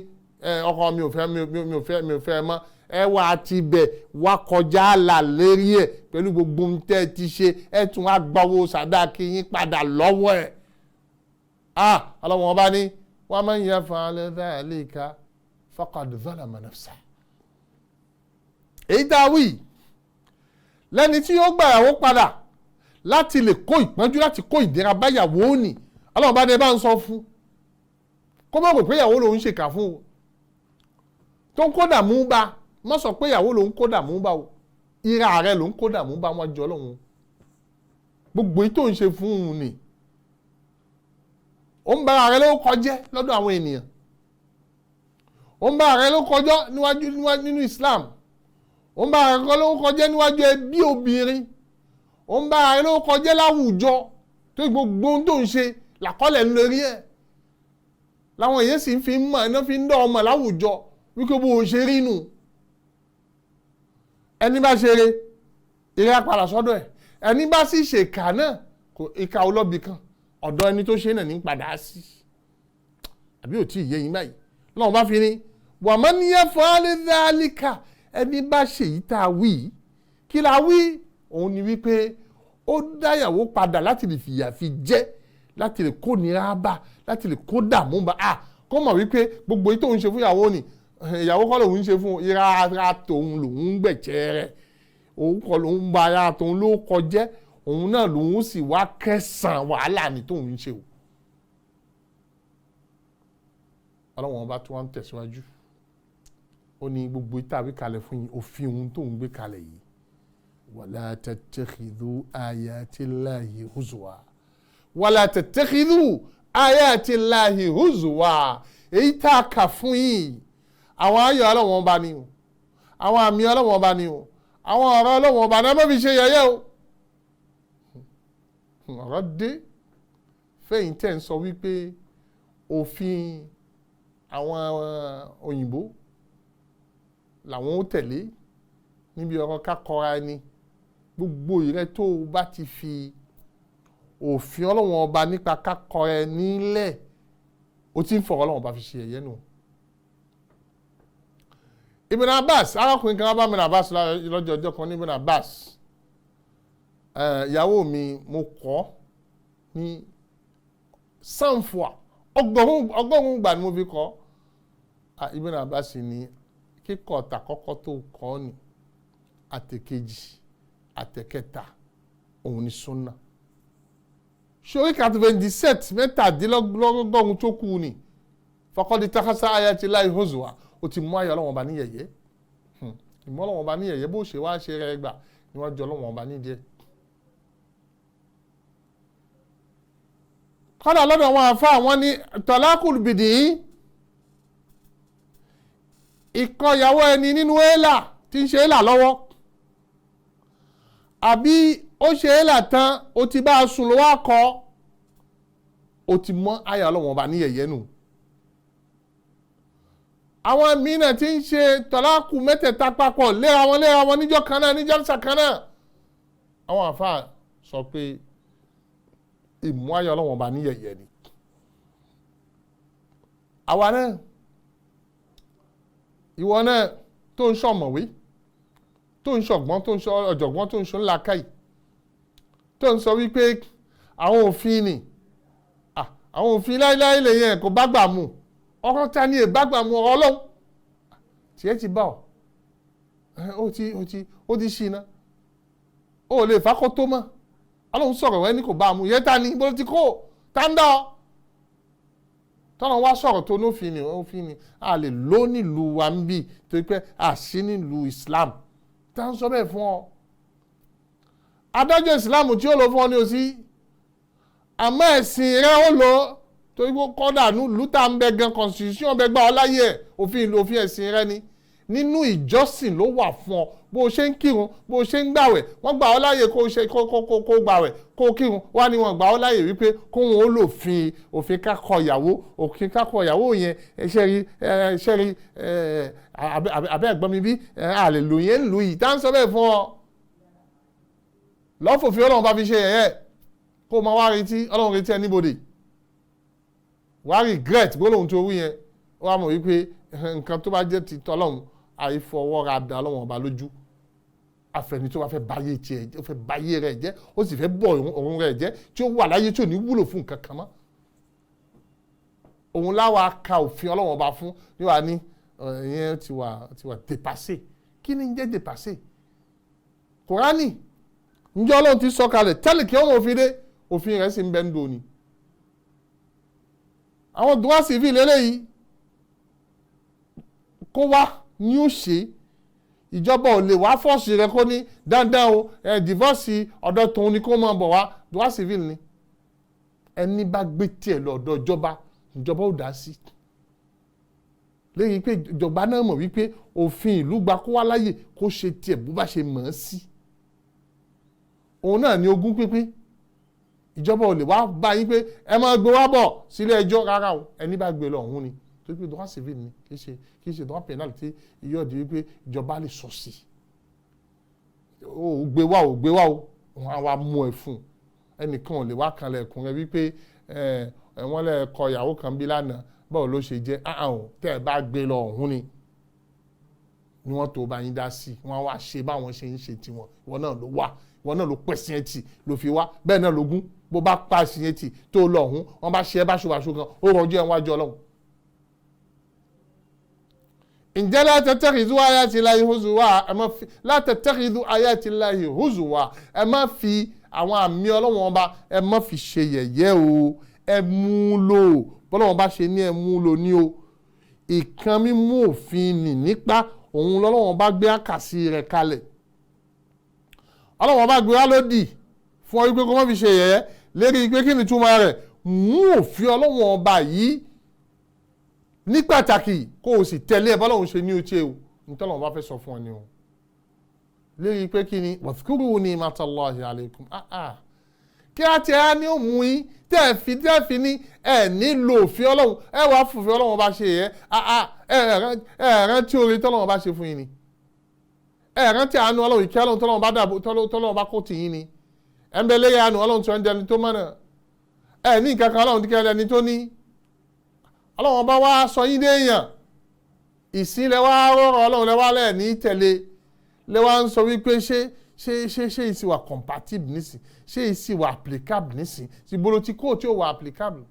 ọkọ mi ò fẹ́, mi ò fẹ́, mi ò fẹ́ mọ́. Ẹ wá ti bẹ̀ wá kọjá àlà lérí ẹ̀ pẹ̀lú gbogbo ohun tẹ́ ẹ ti ṣe, ẹ tún wá gbọ́wọ́ sàdá kí yín padà lọ́wọ́ ẹ̀. Ọlọ́wọ́n bá ní wa man yaf'al dhalika faqad zalama nafsahu. Èyí tá a wí lẹ́ni tí yóò gbàyàwó padà láti lè kó ìpọ́njú, láti kó ìdẹ̀ra báyàwó nì, Ọlọ́run bá ní ẹ bá ń sọ fún kó má rò pé ìyàwó lòun ṣèkà fún o, tó ń kó dààmú bá, má sọ pé ìyàwó lòun kó dààmú bá o, ìra rẹ lòun kó dààmú bá wọn jọ lọ́hùn. Gbogbo èyí tó ń ṣe fún un ni ó ń bá ara rẹ ló kọjẹ́ lọ́dọ̀ àwọn ènìyàn, ó ń bá ara rẹ ló kọjọ́ níwájú nínú Islam, ó ń bá ara rẹ ló kọjẹ́ níwájú ẹbí obìnrin, ó ń bá ara rẹ ló kọjẹ́ láwùjọ, tó gbogbo ohun tó ń ṣe làkọlẹ̀ ń lórí ẹ̀, làwọn èèyàn sì ń fi mọ̀, iná fi ń dán ọmọ láwùjọ wípé bó o ṣe rí nù. Ẹni bá ṣeré eré apàdà sọ́dọ̀ ẹ̀, ẹni bá sì ṣèkà náà ìkà olóbì kan ọ̀dọ̀ ẹni tó ṣe náà ní padà sí. Àbí ò tí ì yé yín báyìí? Lọ́wọ́n bá fi ní wa man yaf'al dhalika, ẹni bá ṣe yìí tá a wí, kí la wí? Òun ni wípé ó dáyàwó padà láti lè fìyà fi jẹ, láti lè kó nira bá, láti lè kó dààmú bá. Kó mọ̀ wípé gbogbo èyí tóun ṣe fún ìyàwó ni ìyàwó kọ́ lòun ń ṣe fún, ìra ara tòun lòun ń gbẹ̀jẹ̀ rẹ̀, òun kọ́ lòun ba ara tòun ló kọjẹ́, òun náà lòun sì wá kẹsàn-án wàhálà ni tóun ń ṣe o. Ọlọ́wọ́n bá tún wá ń tẹ̀síwájú. Ó ní gbogbo ìta àwí kalẹ̀ fún yín, òfin ohun tó ń gbé kalẹ̀ yìí. Wala tattakhidhu ayatillahi huzwa. Wala tattakhidhu ayatillahi huzwa. Èyí tá a kà fún yín, àwọn ayọ̀ Ọlọ́wọ́n bá ní o, àwọn àmì Ọlọ́wọ́n bá ní o, àwọn ọ̀rọ̀ Ọlọ́wọ́n bá ní, ẹ má fi ṣe yẹ̀yẹ́ o. Ọ̀rọ̀ dé fẹ́yìn tẹ́ ń sọ wípé òfin àwọn òyìnbó làwọn ó tẹ̀lé níbi ọ̀rọ̀ kákọ́ra ẹni. Gbogbo ìrẹ́ tó o bá ti fi òfin Ọlọ́wọ́n ọba nípa kákọ́ra ẹni lẹ̀, o ti ń fọ̀rọ̀ Ọlọ́wọ́n ọba fi ṣe yẹ̀yẹ́ nù. Ibn Abbas, arákùnrin kan bá Ibn Abbas lọ́jọ́ ọjọ́ kan ní Ibn Abbas, ìyàwó mi mo kọ́ ní sanfua ọgọ́rùn-ún gbà ni mo fi kọ́. Ibn Abbas ní kíkọ́ tàkọ́kọ́ tó kọ́ ni àtẹ̀kejì àtẹ̀kẹta òun ni sunna. Sori kàtúfẹ̀ndì mẹ́tàdínlọ́gọ́rùn tó kù ni faqad ittakhadha ayatillahi huzwa. O ti mú ayọ̀ Ọlọ́wọ́n ọba ní yẹ̀yẹ́. Ìmọ̀ Ọlọ́wọ́n ọba ní yẹ̀yẹ́ bó ṣe wá ṣe rẹ̀ gbà níwájú Ọlọ́wọ́n ọba nídìí ẹ̀. Kọ́dà lọ́dọ̀ àwọn àfa wọn ní tọ́lákùl bìdì ìkọyàwó ẹni nínú éèlà tí ń ṣe éèlà lọ́wọ́, àbí ó ṣe éèlà tán ó ti bá a sùn ló wá kọ́, ó ti mọ ayọ̀ Ọlọ́wọ́n ọba ní yẹ̀yẹ́ nù. Àwọn mìíràn tí ń ṣe tọ́lákù mẹ́tẹ̀ẹ̀ta papọ̀ léra wọn níjọ́ kan náà, níjọ́ kan náà. Àwọn àfa sọ pé ìmú ayọ̀ Ọlọ́wọ́n ọba ní yẹ̀yẹ́ ni. Àwa náà, ìwọ náà tó ń ṣọ̀mọ̀wé, tó ń ṣọ̀gbọ́n, tó ń ṣọ ọ̀jọ̀gbọ́n, tó ń ṣọ ńlá káyì, tó ń sọ wípé àwọn òfin ni, àwọn òfin láíláí lè yẹn kò bá gbà mu. Ọ̀rọ̀ ta ni ìbágbà mu ọ̀rọ̀ Ọlọ́run? Tiẹ̀ ti bá ọ, ó ti ṣì iná, ó lè fakọ́ tó mọ́. Ọlọ́run sọ̀rọ̀ wẹ́ ní kò bá a mú, yẹn ta ni bó ti kó tá ń dá ọ. Tọ́nà wá sọ̀rọ̀ tó nófin ni, òfin ni a lè lò nílùú wa ń bì torí pé a sí nílùú Islam. Tá ń sọ bẹ́ẹ̀ fún ọ. Adájọ́ Islam tí ó lò fún ọ ní òsì, àmọ́ ẹ̀sìn rẹ ó lò ó torí pé kọ́dà lútà ń bẹ gan, constitution bẹ gbà ọ láyé ẹ̀, òfin ìlú òfin ẹ̀sìn rẹ ni. Nínú ìjọsìn ló wà fún ọ, bó o ṣe ń kírun, bó o ṣe ń gbàwẹ̀, wọ́n gbà ọ́ láyè kó o ṣe kó gbàwẹ̀ kó o kírun, wá ní wọ́n gbà ọ́ láyè wípé kó wọn ó lò fi òfin kákọ ìyàwó, òfin kákọ ìyàwó yẹn ṣe rí abẹ́ ẹ̀gbọ́n mi bí a lè lò yẹn lù yìí. Tá ń sọ bẹ́ẹ̀ fún ọ lọ́fọ̀fin Ọlọ́run bá fi ṣe yẹ̀yẹ́, kó o máa wá retí Ọlọ́run retí ẹ níbodè, wá regret gbólóhùn tó wí yẹn, wá mọ̀ wípé nǹkan tó bá jẹ́ ti tọ́lọ́hún àìfọwọ́ra da Ọlọ́run ọba lójú. Àfẹni tó bá fẹ́ báyé tiẹ̀, ó fẹ́ báyé rẹ̀ jẹ́, ó sì fẹ́ bọ̀ òun rẹ̀ jẹ́, tí ó wà láyé tí ò ní wúlò fún nǹkan kan mọ́. Òun láwa ka òfin Ọlọ́run ọba fún ní wàá ní ìyẹn ti wà dépassé. Kí ni ń jẹ́ dépassé? Kùránì ǹjẹ́ Ọlọ́run ti sọ kalẹ̀ tẹ́lẹ̀ kí ọmọ òfin dé, òfin rẹ̀ sì ń bẹ ń dòní. Àwọn dùwà civil eléyìí kó wá ní ó ṣe, ìjọba ò lè wá fọ́ọ̀sì rẹ kó ní dandan o, ẹ divorce ọ̀dọ̀ tòun ni kó máa bọ̀ wá. Dùwà civil ni ẹni bá gbé tiẹ̀ lọ ọ̀dọ̀ ìjọba, ìjọba ò dá sí. Lẹ́yìn pé ìjọba náà mọ̀ wípé òfin ìlú gba kó wá láyè kó ṣe tiẹ̀ bó bá ṣe mọ̀ ọ́n sí. Òun náà ni ogún pínpín. Ìjọba ò lè wá bá yín pé ẹ máa gbé wá bọ̀ sílé ẹjọ́ rárá o, ẹni bá gbé lọ ọ̀hún ni. Torí pé droit civil ni, kì í ṣe droit pénal tí yóò di wípé ìjọba lè sọ sí. O gbé wá o, gbé wá o, wọn á wá mú ẹ fún un. Ẹnìkan ò lè wá kanlẹ̀ ẹ̀kún rẹ wípé wọ́n lè kọ ìyàwó kan bí lánàá, báwo ló ṣe jẹ́? Ahàn tẹ́ ẹ bá gbé lọ ọ̀hún ni ni wọ́n tó bá yín dá sí, wọ́n á wá ṣe báwọn ṣe ń ṣe tiwọn. Ìwọ náà ló wá, ìwọ náà ló pẹ̀sìn ẹ̀ tì ló fi wá, bẹ́ẹ̀ náà lógún bó bá pa ẹ̀sìn ẹ̀ tì tó lọ ọ̀hún, wọ́n bá ṣe ẹ́ báṣubàṣu kan, ó rọjò ẹ̀ wájú Ọlọ́run. Ǹjẹ́ la tattakhidhu ayatillahi huzwa, ẹ má fi la tattakhidhu ayatillahi huzwa, ẹ má fi àwọn àmì Ọlọ́run ọba ẹ má fi ṣe yẹ̀yẹ́ o, ẹ mú lò bọ́lọ́run bá ṣe ní ẹ mú lò ní o. Ìkan mímú òfin nì nípa òun lọ́lọ́wọ́n bá gbé àkàsí rẹ̀ kalẹ̀. Ọlọ́wọ́n bá gbé wá lódì fún ọ wípé kó má fi ṣe yẹ̀yẹ́ lérí pé kí ni túmọ̀ rẹ̀, mú òfin Ọlọ́wọ́n ọba yìí ní pàtàkì kó o sì tẹ̀lé ẹ̀ bọ́lọ́hún ṣe ní o ṣe o, nítorí Ọlọ́run bá fẹ́ sọ fún ọ ni o. Lérí pé kí ni wadhkuru ni'matallahi alaykum, kí á ti á ní òmù yín tẹ́ ẹ fi ní ẹ nílò òfin Ọlọ́run, ẹ wàá fòfin Ọlọ́run bá ṣe yẹ, ẹ rántí oore tọ́lọ́run bá ṣe fún yín ni, ẹ rántí àánú Ọlọ́run, ìkẹ́ Ọlọ́run tọ́lọ́run bá dàbò tọ́lọ́run bá kó tì yín ni, ẹ ń bẹ léyà àánú Ọlọ́run tí wọ́n ń dẹni tó mọ̀nà, ẹ ní nǹkan kan Ọlọ́run tí kẹ́ ẹni tó ní. Ọlọ́run bá wá sọ yín déèyàn, ìsín lẹ wá rọrọ Ọlọ́run lẹ wá lẹ̀ ní tẹ̀lé, lẹ wá ń sọ wípé ṣé ṣé ṣé ṣé ìsì wà compatible nísìn, ṣé ìsì wà applicable nísìn, ti bolo ti kó tí ó wà applicable.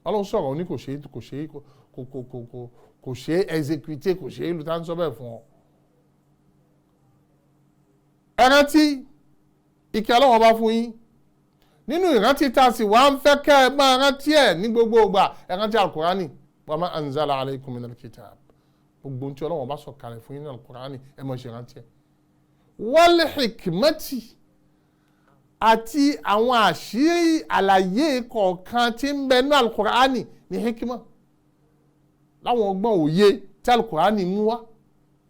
Ọlọ́run sọ̀rọ̀ ní kò ṣe kò ṣe kò kò kò kò kò ṣe execute, kò ṣe ìlú tá ń sọ bẹ́ẹ̀ fún ọ. Ẹ rántí ìkẹ́ Ọlọ́run bá fún yín nínú ìrántí tá a sì wá ń fẹ́ kẹ́ ẹ máa rántí ẹ̀ ní gbogbo ìgbà. Ẹ rántí alukurani wa ma anzala alaykum minal kitab, gbogbo ohun tí Ọlọ́run bá sọ kalẹ̀ fún yín ní alukurani ẹ máa ṣe rántí ẹ̀. Wal hikmati, àti àwọn àṣírí àlàyé kọ̀ọ̀kan tí ń bẹ ní alukurani ní hikma, láwọn ọgbọ́n òye tí alukurani mú wá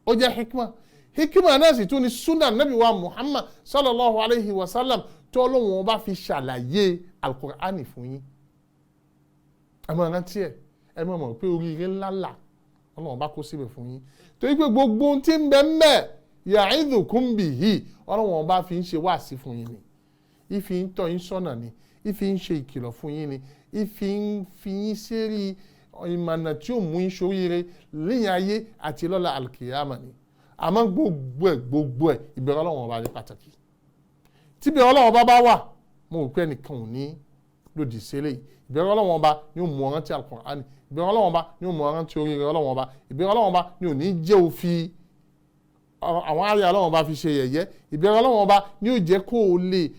ó jẹ́ hikma. Hikma náà sì tún ní sunna nabi wa Muhammad sallallahu alayhi wa sallam tí Ọlọ́run bá fi ṣàlàyé alukur'ani fún yín. Ẹ máa rántí ẹ, ẹ máa mọ̀ pé oríire ńlá là Ọlọ́run bá kó síbẹ̀ fún yín, torí pé gbogbo ohun tí ń bẹ ń bẹ ya'idhukum bihi, Ọlọ́run bá fi ń ṣe wáàsí fún yín ni, ìfi ń tọ́ yín sọ́nà ni, ìfi ń ṣe ìkìlọ̀ fún yín ni, ìfi ń fi yín sérí ìmọ̀nà tí ó mú yín ṣoríire lẹ́yìn ayé àti lọ́la alkiyama ni. Àmọ́ gbogbo ẹ̀ gbogbo ẹ̀ ìbẹ̀rù Ọlọ́run ọba ní pàtàkì. Tíbi Ọlọ́run bá bá wà, mo rò pé ẹnìkan ò ní lòdì sílẹ̀ yìí. Ìbẹ̀rù Ọlọ́run ọba ni ó mú ọ rántí Al-Qur'ani, ìbẹ̀rù Ọlọ́run ọba ni ó mú ọ rántí oríire Ọlọ́run ọba, ìbẹ̀rù Ọlọ́run ọba ni ò ní jẹ́ òfin àwọn àyà Ọlọ́run ọba fi ṣe yẹ̀yẹ́, ìbẹ̀rù Ọlọ́run ọba ni ó jẹ́ kó o lè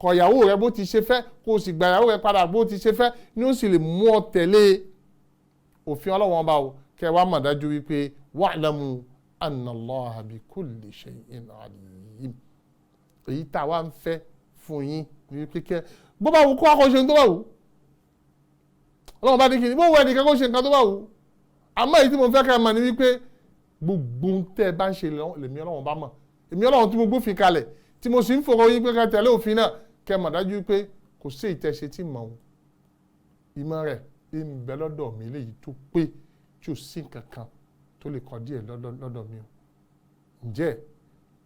kọ̀yàwó rẹ bó ti ṣe fẹ́, kó o sì gbàyàwó rẹ padà bó ti ṣe fẹ́, ni ó sì lè mú ọ tẹ̀lé òfin Ọlọ́run ọba o. Kẹ́ wá mọ̀ dájú wípé wa'lamu anna Allaha bi kulli shay'in alim. Èyí tá a wá ń fẹ́ fún yín ní kíkẹ́ bó bá wù kó akọ́ṣe tó bá wù, Ọlọ́run bá ní kí ni bó wù ẹnìkan kó ṣe nǹkan tó bá wù. Àmọ́ èyí tí mo fẹ́ kẹ́ ẹ mọ̀ ni wípé gbogbo ń tẹ́ ẹ bá ń ṣe lèmi Ọlọ́run bá mọ̀, èmi Ọlọ́run tí mo gbófin kalẹ̀ tí mo sì ń fọ̀rọ̀ yín pé ká tẹ̀lé òfin náà, kẹ́ ẹ mọ̀ dájú pé kò sí ìtẹ̀ṣe tí mọ̀ ọ́n, ìmọ̀ rẹ̀ ń bẹ lọ́dọ̀ mi léyìí tó pé tí ò sí nǹkan kan tó lè kọ díẹ̀ lọ́dọ̀ mi o. Ǹjẹ́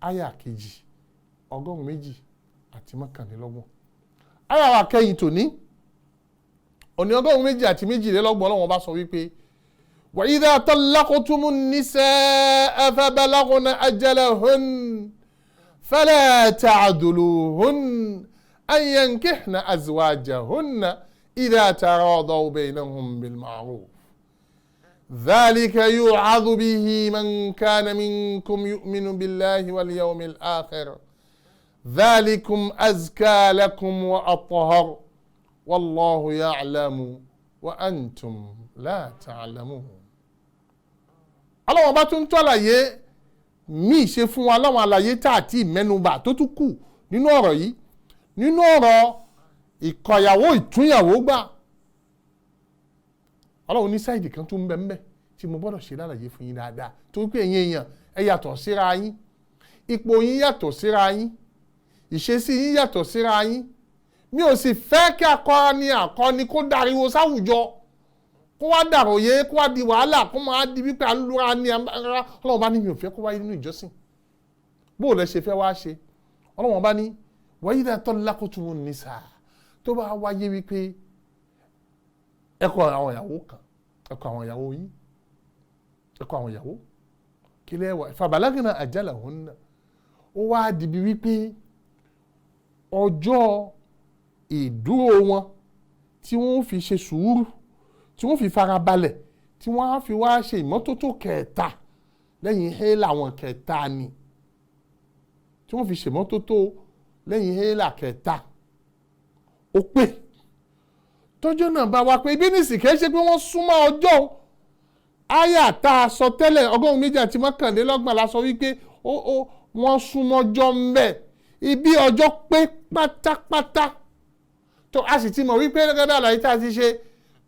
àyà kejì 221 àyà wa kẹ́yìn tòní òní 222 Ọlọ́run bá sọ wípé wa idha tallaqtumun nisaa fabalaghna ajalahun fala ta'duluhun an yankihna azwajahunna idha taradaw baynahum bil ma'ruf dhalika yu'adhu bihi man kana minkum yu'minu billahi wal yawmil akhir ذلكم أزكى لكم وأطهر والله يعلم وأنتم لا تعلمون. Ọlọ́run bá tún tọ́ àlàyé míì ṣe fún wa láwọn àlàyé tá àti ìmẹ́nubà tó tún kù nínú ọ̀rọ̀ yìí, nínú ọ̀rọ̀ ìkọ̀yàwó ìtúnyàwó gbà. Ọlọ́run ní sáìdì kan tó ń bẹ ń bẹ tí mo gbọ́dọ̀ ṣe lálàyé fún yín dáadáa, torí pé ẹ̀yin èèyàn ẹ yàtọ̀ síra yín, ipò yín yàtọ̀ síra yín, ìṣesí yín yàtọ̀ síra yín. Mi ò sì fẹ́ kí akọni akọni kó dariwo sáwùjọ, kó wá dàròyé, kó wá di wàhálà, kó máa di wípé à ń lura ní ara. Ọlọ́run bá ní mi ò fẹ́ kó wáyé nínú ìjọsìn. Bó o lẹ ṣe fẹ́ wá ṣe, Ọlọ́run bá ní wa idha tallaqtumun nisa, tó bá wáyé wípé ẹ kọ àwọn ìyàwó kan, ẹ kọ àwọn ìyàwó yín, ẹ kọ àwọn ìyàwó kí lẹ́wà fabalagna ajalahunna, ó wá dìbí wípé ọjọ́ ìdúró wọn tí wọ́n fi ṣe sùúrù, tí wọ́n fi farabalẹ̀, tí wọ́n á fi wá ṣe ìmọ́tótó kẹta lẹ́yìn hélà wọn kẹta ni, tí wọ́n fi ṣèmọ́tótó lẹ́yìn hélà kẹta ó pé tọ́jọ́ náà bá wá pé ibi nísì kìí ṣe pé wọ́n súnmọ́ ọjọ́ Àyà tá a sọ tẹ́lẹ̀ 229 la sọ wípé ó wọ́n súnmọ́jọ́ ń bẹ̀ ibi ọjọ́ pé pátápátá. Tó a sì ti mọ̀ wípé gẹ́gẹ́ bí àlàyé tá a ti ṣe,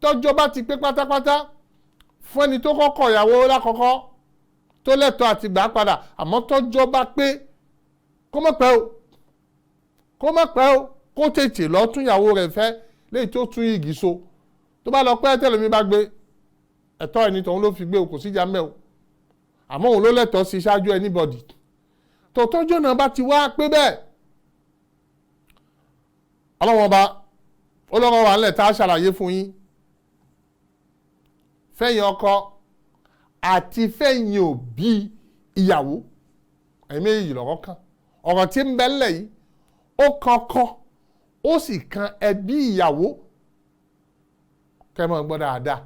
tọ́jọ́ bá ti pé pátápátá fún ẹni tó kọ́kọ́ ìyàwó lákọ́kọ́ tó lẹ́tọ̀ọ́ àti gbà padà, àmọ́ tọ́jọ́ bá pé kó má pẹ́ o, kó má pẹ́ o, kó tètè lọ tún ìyàwó rẹ̀ fẹ́ léyìí tó tún igi so. Tó bá lọ pẹ́ tẹ́lẹ̀ mi bá gbé ẹ̀tọ́ ẹni tòun ló fi gbé o, kò síjà mẹ́ o, àmọ́ òun ló lẹ́tọ̀ọ́ sí ṣáájú anybody. Tó tọ́jọ́ náà bá ti wá pé bẹ́ẹ̀, Ọlọ́wọ́n ọba olóró wà nílẹ̀ tá a ṣàlàyé fún yín, fẹ́yìn ọkọ àti fẹ́yìn òbí ìyàwó, ẹ̀yin méjì lọ́rọ̀ kan. Ọ̀rọ̀ tí ń bẹ ńlẹ̀ yìí ó kan ọkọ, ó sì kan ẹbí ìyàwó. Kẹ́ mọ́ gbọ́ dáadáa.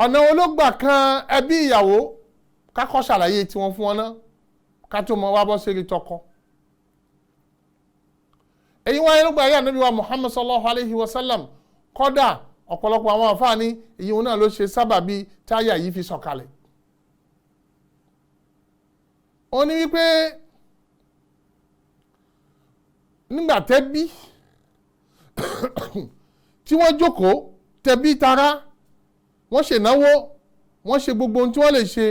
Ọ̀nà olóògbà kan ẹbí ìyàwó, kákọ́ ṣàlàyé tiwọn fún wọn náà ká tó mọ wá bọ́ síbi tọkọ. Èyí wáyé ló gba ayé ànábì wa Muhammad sallallahu alayhi wa sallam. Kọ́dà ọ̀pọ̀lọpọ̀ àwọn àfáàní èyí wọn náà ló ṣe sábàbí táyà yìí fi sọ̀kalẹ̀. Ó ní wípé nígbà tẹ́bí tí wọ́n jókòó tẹ́bí tará, wọ́n ṣènáwó, wọ́n ṣe gbogbo ohun tí wọ́n lè ṣe,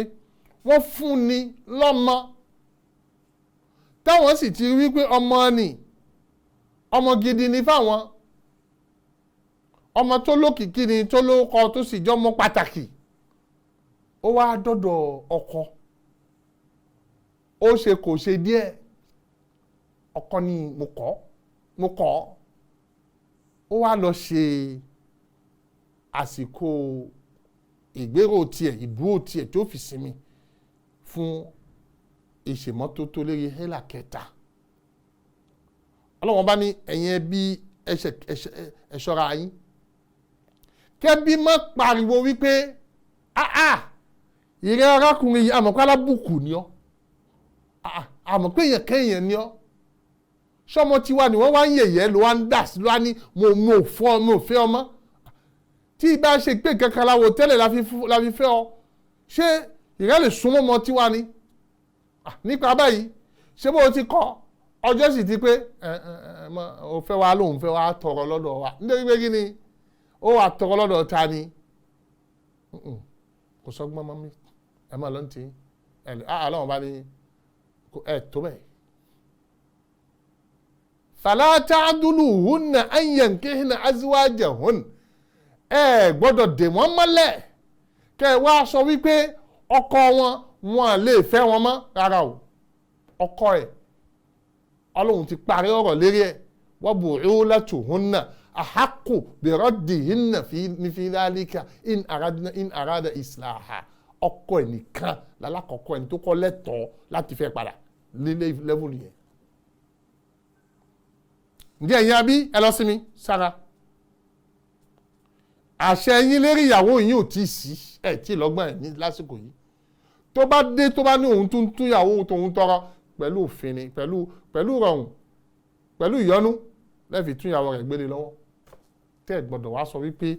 wọ́n fún ni lọ́mọ, táwọn sì ti rí wípé ọmọ ni ọmọ gidi ni fáwọn, ọmọ tó lókìkí ni, tó lóko, tó sì jọmọ pàtàkì. Ó wá dọ́dọ̀ ọkọ, ó ṣe kò ṣe díẹ̀, ọkọ ni mo kọ́ mo kọ́. Ó wá lọ ṣe àsìkò ìgbéró tiẹ̀, ìdúró tiẹ̀ tó fi sinmi fún ìṣèmọ́tótó lérí hélà kẹta. Ọlọ́wọ́n bá ní ẹ̀yin ẹbí ẹ ṣọ́ra yín, kẹ́bí má pariwo wípé áá ìrẹ́ arákùnrin yìí, àmọ́ pé alábùkù ni ọ́, àmọ́ pé èèyàn kẹ́yìn ni ọ́, sọmọ tiwa ni wọ́n wá ń yẹ̀yẹ́ ló wá ń dà sí ló wá ní mo fọ́ mo fẹ́ ọmọ tí ibà ṣe pé kankan la wò tẹ́lẹ̀ la fi fẹ́ ọ, ṣé ìrẹ́ lè súnmọ́ ọmọ tiwa ni? Nípa báyìí ṣé bó o ti kọ́ ọjọ́ sì ti pé o fẹ́ wa lóun fẹ́ wa tọrọ lọ́dọ̀ wa, nítorí pé kí ni ó wà tọrọ lọ́dọ̀ ta ni? Kò sọ́gbọ́n mọ́ mi, ẹ máa lọ́n ti ẹ àlọ́wọ́n bá ní ẹ tó bẹ́ẹ̀. Fala ta'duluhunna an yankihna azwajahun, ẹ gbọ́dọ̀ dè wọ́n mọ́lẹ̀ kẹ́ ẹ wá sọ wípé ọkọ wọn wọn lè fẹ́ wọn mọ́, rárá o, ọkọ ẹ̀ Ọlọ́run ti parí ọ̀rọ̀ lérí ẹ̀, wa bu'ulatuhunna ahaqqu biraddihinna fi dhalika in aradna in arada islaha. Ọkọ ẹ̀ nìkan lálákọ̀ọ́kọ́ ẹni tó kọ́ lẹ́tọ̀ọ́ láti fẹ́ padà lílé lẹ́vùlù yẹn. Ǹjẹ́ ẹ̀yin abí ẹ lọ sí mi sára, àṣẹ yín lérí ìyàwó yín ò tí ì sí, ẹ̀ tí ì lọ́gbọ̀n ẹ̀ ní lásìkò yìí. Tó bá dé tó bá ní òun tún tún ìyàwó tòun tọrọ pẹ̀lú òfin ni, pẹ̀lú rọrùn, pẹ̀lú ìyọnu lẹ́ẹ̀fi tún ìyàwó rẹ̀ gbélé lọ́wọ́. Tẹ́ ẹ̀ gbọ́dọ̀ wá sọ wípé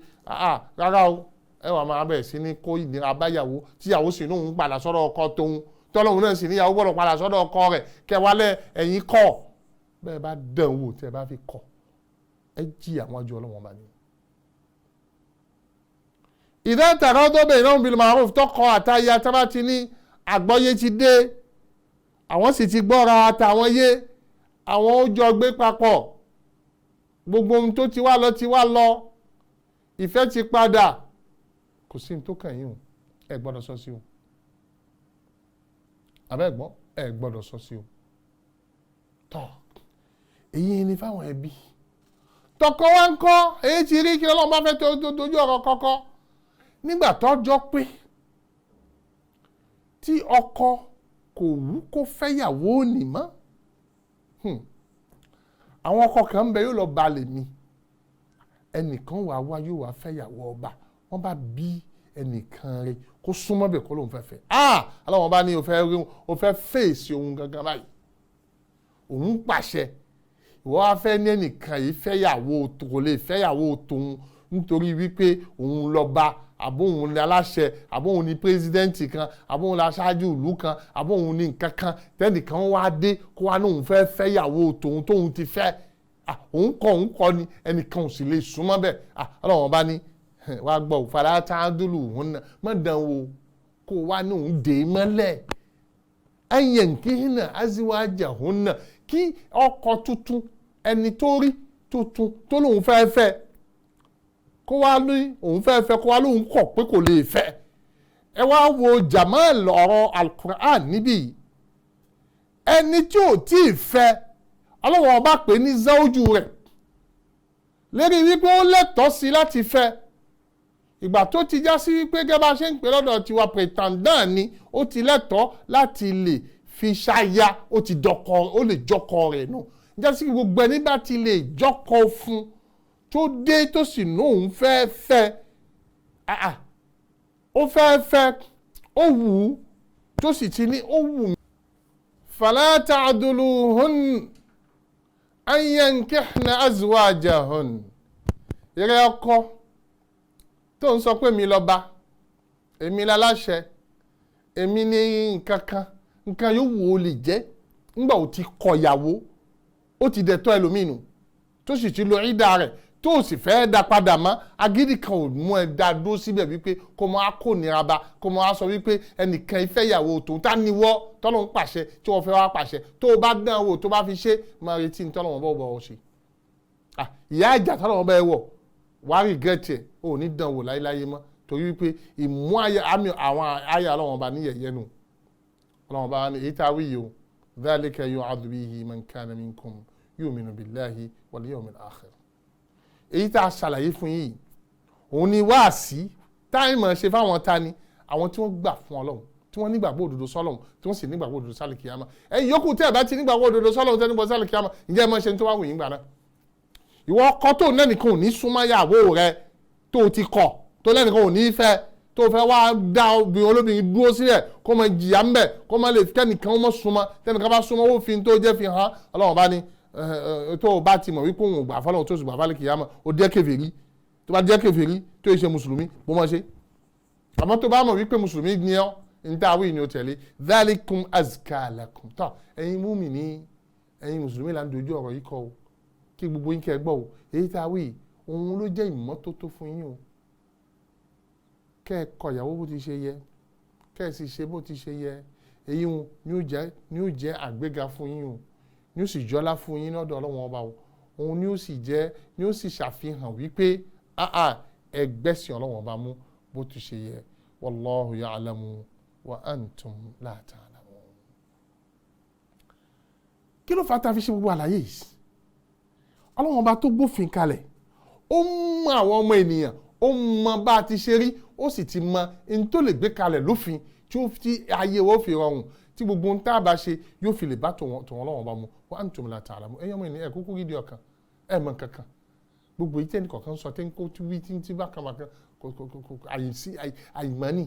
rárá o, ẹ wà máa bẹ̀rẹ̀ sí ní kó ìnira báyàwó tíyàwó sì ní òun padà sọ́dọ̀ ọkọ tóun, tọ́lọ́hun náà sì níyàwó gbọ́dọ̀ padà sọ́dọ̀ ọkọ rẹ̀, kẹwàálẹ̀ ẹ̀yìn kọ̀. Bẹ́ẹ̀ bá dán wò tẹ́ ẹ bá fi kọ̀, ẹ jí àwọn àjọ Ọlọ́wọ́n bá ní. Idha taradaw baynahum bil ma'ruf, tọkọ àtaya tábà ti ní àgbọ́yé ti dé, àwọn sì ti gbọ́ra àtàwọn yé, àwọn ó jọ gbé papọ̀, gbogbo ohun tó ti wá lọ ti wá lọ, ìfẹ́ ti padà, kò sí ní tó kàn yín o, ẹ gbọ́dọ̀ sọ sí o, àbẹ́ ẹ̀gbọ́n ẹ gbọ́dọ̀ sọ sí o. Tọ́ èyí ni fáwọn ẹbí. Tọkọ wa ń kọ́ èyí ti rí kí Ọlọ́run bá fẹ́ tó dojú ọ̀rọ̀ kọ́kọ́. Nígbà tọ́jọ́ pé tí ọkọ kò wú kó fẹ́yàwó òní mọ́, àwọn ọkọ kan ń bẹ yóò lọ balẹ̀ mi, ẹnìkan wà wá yóò wá fẹ́yàwó ọba, wọ́n bá bí ẹnìkan rẹ̀ kó súnmọ́ bẹ̀ kó lóun fẹ́ fẹ́. Aláwọ̀n bá ní o fẹ́ fèsì òun gangan báyìí, òun pàṣẹ ìwọ wá fẹ́ ní ẹnìkan yìí fẹ́yàwó kò lè fẹ́yàwó tòun nítorí wípé òun lọ́ba, àbóhun ní aláṣẹ, àbóhun ní pírẹsidẹ́ǹtì kan, àbóhun ní aṣáájú ìlú kan, àbóhun ní nǹkan kan, tẹ́nìkan wá dé kó wá ní òun fẹ́ fẹ́yàwó tòun tóun ti fẹ́, òun kọ́ òun kọ́ ni, ẹnìkan ò sì lè súnmọ́ bẹ́ẹ̀. Ọlọ́run bá ní wá gbọ́ fala ta'dulu hunna, má dán wò kó wá ní òun dè é mọ́lẹ̀. An yankihna azwajahunna, kí ọkọ tuntun, ẹni tó rí tuntun tó lóun fẹ́ fẹ́, kó wá ní òun fẹ́ fẹ́, kó wá lóun kọ̀ pé kò lè fẹ́. Ẹ wá wo jamal ọ̀rọ̀ Al-Qur'an níbí yìí. Ẹni tí ò tí ì fẹ́, Ọlọ́run ọba pè ní zawju rẹ̀ lérí wípé ó lẹ́tọ̀ọ́ sí láti fẹ́. Ìgbà tó ti já sí wípé gẹ́gẹ́ bá ṣe ń pè lọ́dọ̀ tiwa pretendant ni, ó ti lẹ́tọ̀ọ́ láti lè fi ṣaya, ó ti dọkọ, ó lè jọkọ rẹ̀ nù. Já sí gbogbo ẹni bá ti lè jọkọ fún tó dé tó sì ní òun fẹ́ fẹ́, ó fẹ́ fẹ́, ó wù ú, tó sì ti ní ó wù mí. Fala ta'duluhun an yankihna azwajahun. Ìrẹ́ ọkọ tó ń sọ pé mi lọ́ba, èmi láláṣẹ, èmi ní nǹkan kan, nǹkan yóò wù ó lè jẹ́. Ńgbà ó ti kọ̀yàwó, ó ti dẹ̀tọ́ ẹlòmínú, tó sì ti lo ìdá rẹ̀, tó sì fẹ́ dá padà mọ́, agídí kan ò mú ẹ dá dúró síbẹ̀ wípé kó máa kó nira bá, kó máa sọ wípé ẹnìkan ìfẹ́ ìyàwó tòun tá níwọ́ tọ́lọ́hún pàṣẹ tí wọ́n fẹ́ wá pàṣẹ. Tó o bá dán wò, tó bá fi ṣe, máa retí tọ́lọ́hún bọ́ bọ́ ọ ṣe. Ìyá ìjà tọ́lọ́hún bá ẹ wọ̀, wàá regret ẹ̀, ò ní dán wò láéláé mọ́, torí wípé ìmú àwọn àyà Ọlọ́run ọba níyẹ̀yẹ́ nù. Ọlọ́run ọba ní èyí tá a wí yìí o, dhalika yu'adhu bihi man kana minkum yu'minu billahi wal yawmil akhir. Èyí tá a ṣàlàyé fún yìí, òun ni wáàsí táìmọ̀ ṣe fáwọn tani, àwọn tí wọ́n gbà fún Ọlọ́run, tí wọ́n nígbàgbọ́ òdodo sọ́lọ́run, tí wọ́n sì nígbàgbọ́ òdodo sálì kìyàmá. Ẹ̀yin yòókù tẹ́ ẹ̀ bá ti nígbàgbọ́ òdodo sọ́lọ́run, tẹ́ nígbàgbọ́ sálì kìyàmá, ǹjẹ́ ẹ máa ṣe ní tó wá wù yín gbà náà? Ìwọ ọkọ tó lẹ́nìkan ò ní súnmọ́ ìyàwó rẹ tó ti kọ̀, tó lẹ́nìkan ò ní fẹ́, tó fẹ́ wá dá obìnrin olóbìnrin dúró sílẹ̀ kó máa jìyà ń bẹ̀, kó máa lè kẹ́nìkan mọ́ súnmọ́, tẹ́nìkan bá súnmọ́ ó fi tó jẹ́ fi hàn. Ọlọ́run bá ní tó o bá ti mọ̀ wípé òun ò gbà fọlọ́run tó sì gbà fálẹ̀ kìyàmọ́, ó jẹ́ kèfèrí. Tó bá jẹ́ kèfèrí tó yẹ ṣe mùsùlùmí, bó máa ṣe. Àmọ́ tó bá mọ̀ wípé mùsùlùmí ni ọ́, ní tá a wí ni ó tẹ̀lé. Dhalikum azka lakum. Tọ́ ẹ̀yin mùmínì, ẹ̀yin mùsùlùmí là ń dojú ọ̀rọ̀ yìí kọ o, kí gbogbo yín kẹ́ gbọ́ o. Èyí tá a wí òun ló jẹ́ ìmọ́tótó fún yín o. Kẹ́ ẹ kọ ìyàwó bó ti ṣe yẹ, kẹ́ ẹ sì ṣe bó ti ṣe yẹ, èyí ni ó jẹ́ àgbéga fún yín o, ni ó sì jọlá fún yín lọ́dọ̀ Ọlọ́run ọba o. Òun ni ó sì jẹ́, ni ó sì ṣàfihàn wípé ẹgbẹ́sìn Ọlọ́run ọba mú bó ti ṣe yẹ. Wallahu ya'lamu wa antum la ta'lamun. Kí ló fà tá a fi ṣe gbogbo àlàyé yìí? Ọlọ́run ọba tó gbófin kalẹ̀, ó mọ àwọn ọmọ ènìyàn, ó mọ bá a ti ṣe rí, ó sì ti mọ ẹni tó lè gbé kalẹ̀ lófin tí ó fi ayé wọ́n fi rọrùn, tí gbogbo ohun tá a bá ṣe yóò fi lè bá tòun Ọlọ́run ọba mu. Wa antum la ta'lamun. Ẹ̀yin ọmọ ènìyàn, ẹ̀ kúkú gidi ọ̀kan, ẹ̀ mọ̀ kankan. Gbogbo èyí tẹ́ni kọ̀ọ̀kan sọ tẹ́ ń kó wí tí ń tí bákan bákan, àìmọ́nì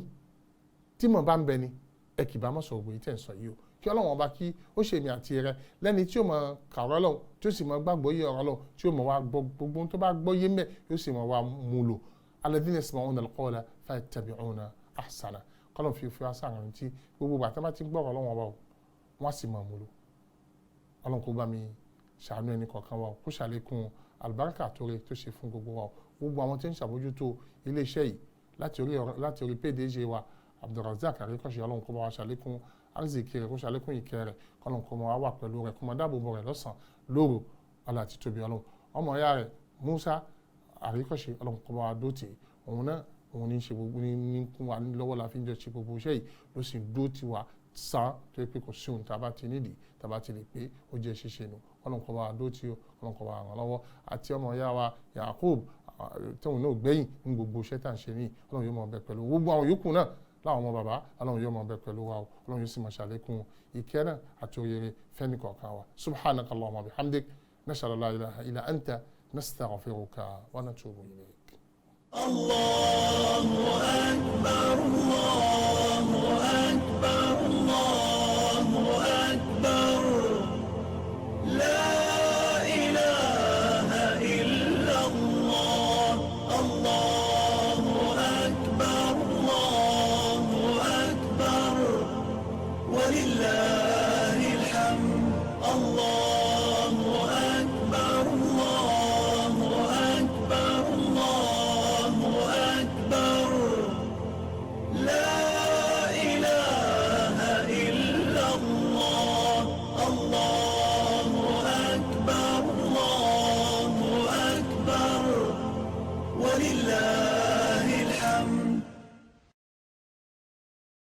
tí mọ̀ bá ń bẹ ni ẹ kì bá má sọ gbogbo èyí tẹ́ ń sọ yìí o. Kí Ọlọ́run ọba kí ó ṣe èmi àti rẹ lẹ́ni tí ó mọ kàrọ́ lọ́hùn, tí ó sì mọ gbàgbọ́ yé ọ̀rọ̀ lọ́hùn, tí ó mọ wá gbọ́ gbogbo tó bá gbọ́ yé mẹ́, yóò sì mọ wá mú lò. Alladhina yasma'una al-qawla fayattabi'una ahsana. Kọ́lọ̀ fi fi wá sáàrin tí gbogbo bàtà bá ti gbọ́ ọ̀rọ̀ Ọlọ́run ọba o, wọ́n á sì mọ̀ mú lò. Ọlọ́run kó bá mi ṣàánú ẹni kọ̀ọ̀kan wa o, kó ṣàlékún àlùbáríkà tó rẹ tó ṣe fún gbogbo wa o. Gbogbo àwọn tí ń ṣàbójútó iléeṣẹ́ yìí láti orí PDG wa Abdulrazak Àríkọ́ṣe, Ọlọ́run kó bá wa ṣàlékún arzikì rẹ̀, kó ṣàlékún ìkẹ́ rẹ̀, kọ́lọ́n kó máa wà pẹ̀lú rẹ̀, kó máa dáàbò bo rẹ̀ lọ́sàn-án lóru, ọlá àti tóbi Ọlọ́run. Ọmọ ìyá rẹ̀ Musa Àríkọ́ṣe, Ọlọ́run kó bá wa dó tì í. Òun náà òun ní ṣe gbogbo ní kún wa lọ́wọ́ la fi ń jọ ṣe gbogbo iṣẹ́ yìí, ló sì dó tì wá sàn tó yẹ pé kò sí ohun tá a bá ti nídìí tá a bá ti lè pé ó jẹ́ ṣíṣe nù. Ọlọ́run kó bá wa dó tì ó, Ọlọ́run kó bá wa ràn lọ́wọ́. Àti ọmọ ìyá wa Yakub tóun náà gbẹ̀yìn ní gbogbo iṣẹ́ tá à ń ṣe ní, Ọlọ́run yóò máa bẹ pẹ̀lú gbogbo àwọn yòókù náà láwọn ọmọ bàbá, Ọlọ́run yóò máa bẹ pẹ̀lú wa o. Ọlọ́run yóò sì máa ṣàlékún ìkẹ́ náà àti òye fẹ́ni kọ̀ọ̀kan wa. Subhanaka Allahumma bihamdik, nashhadu an la ilaha illa anta, nastaghfiruka wa natubu ilayk. Allahu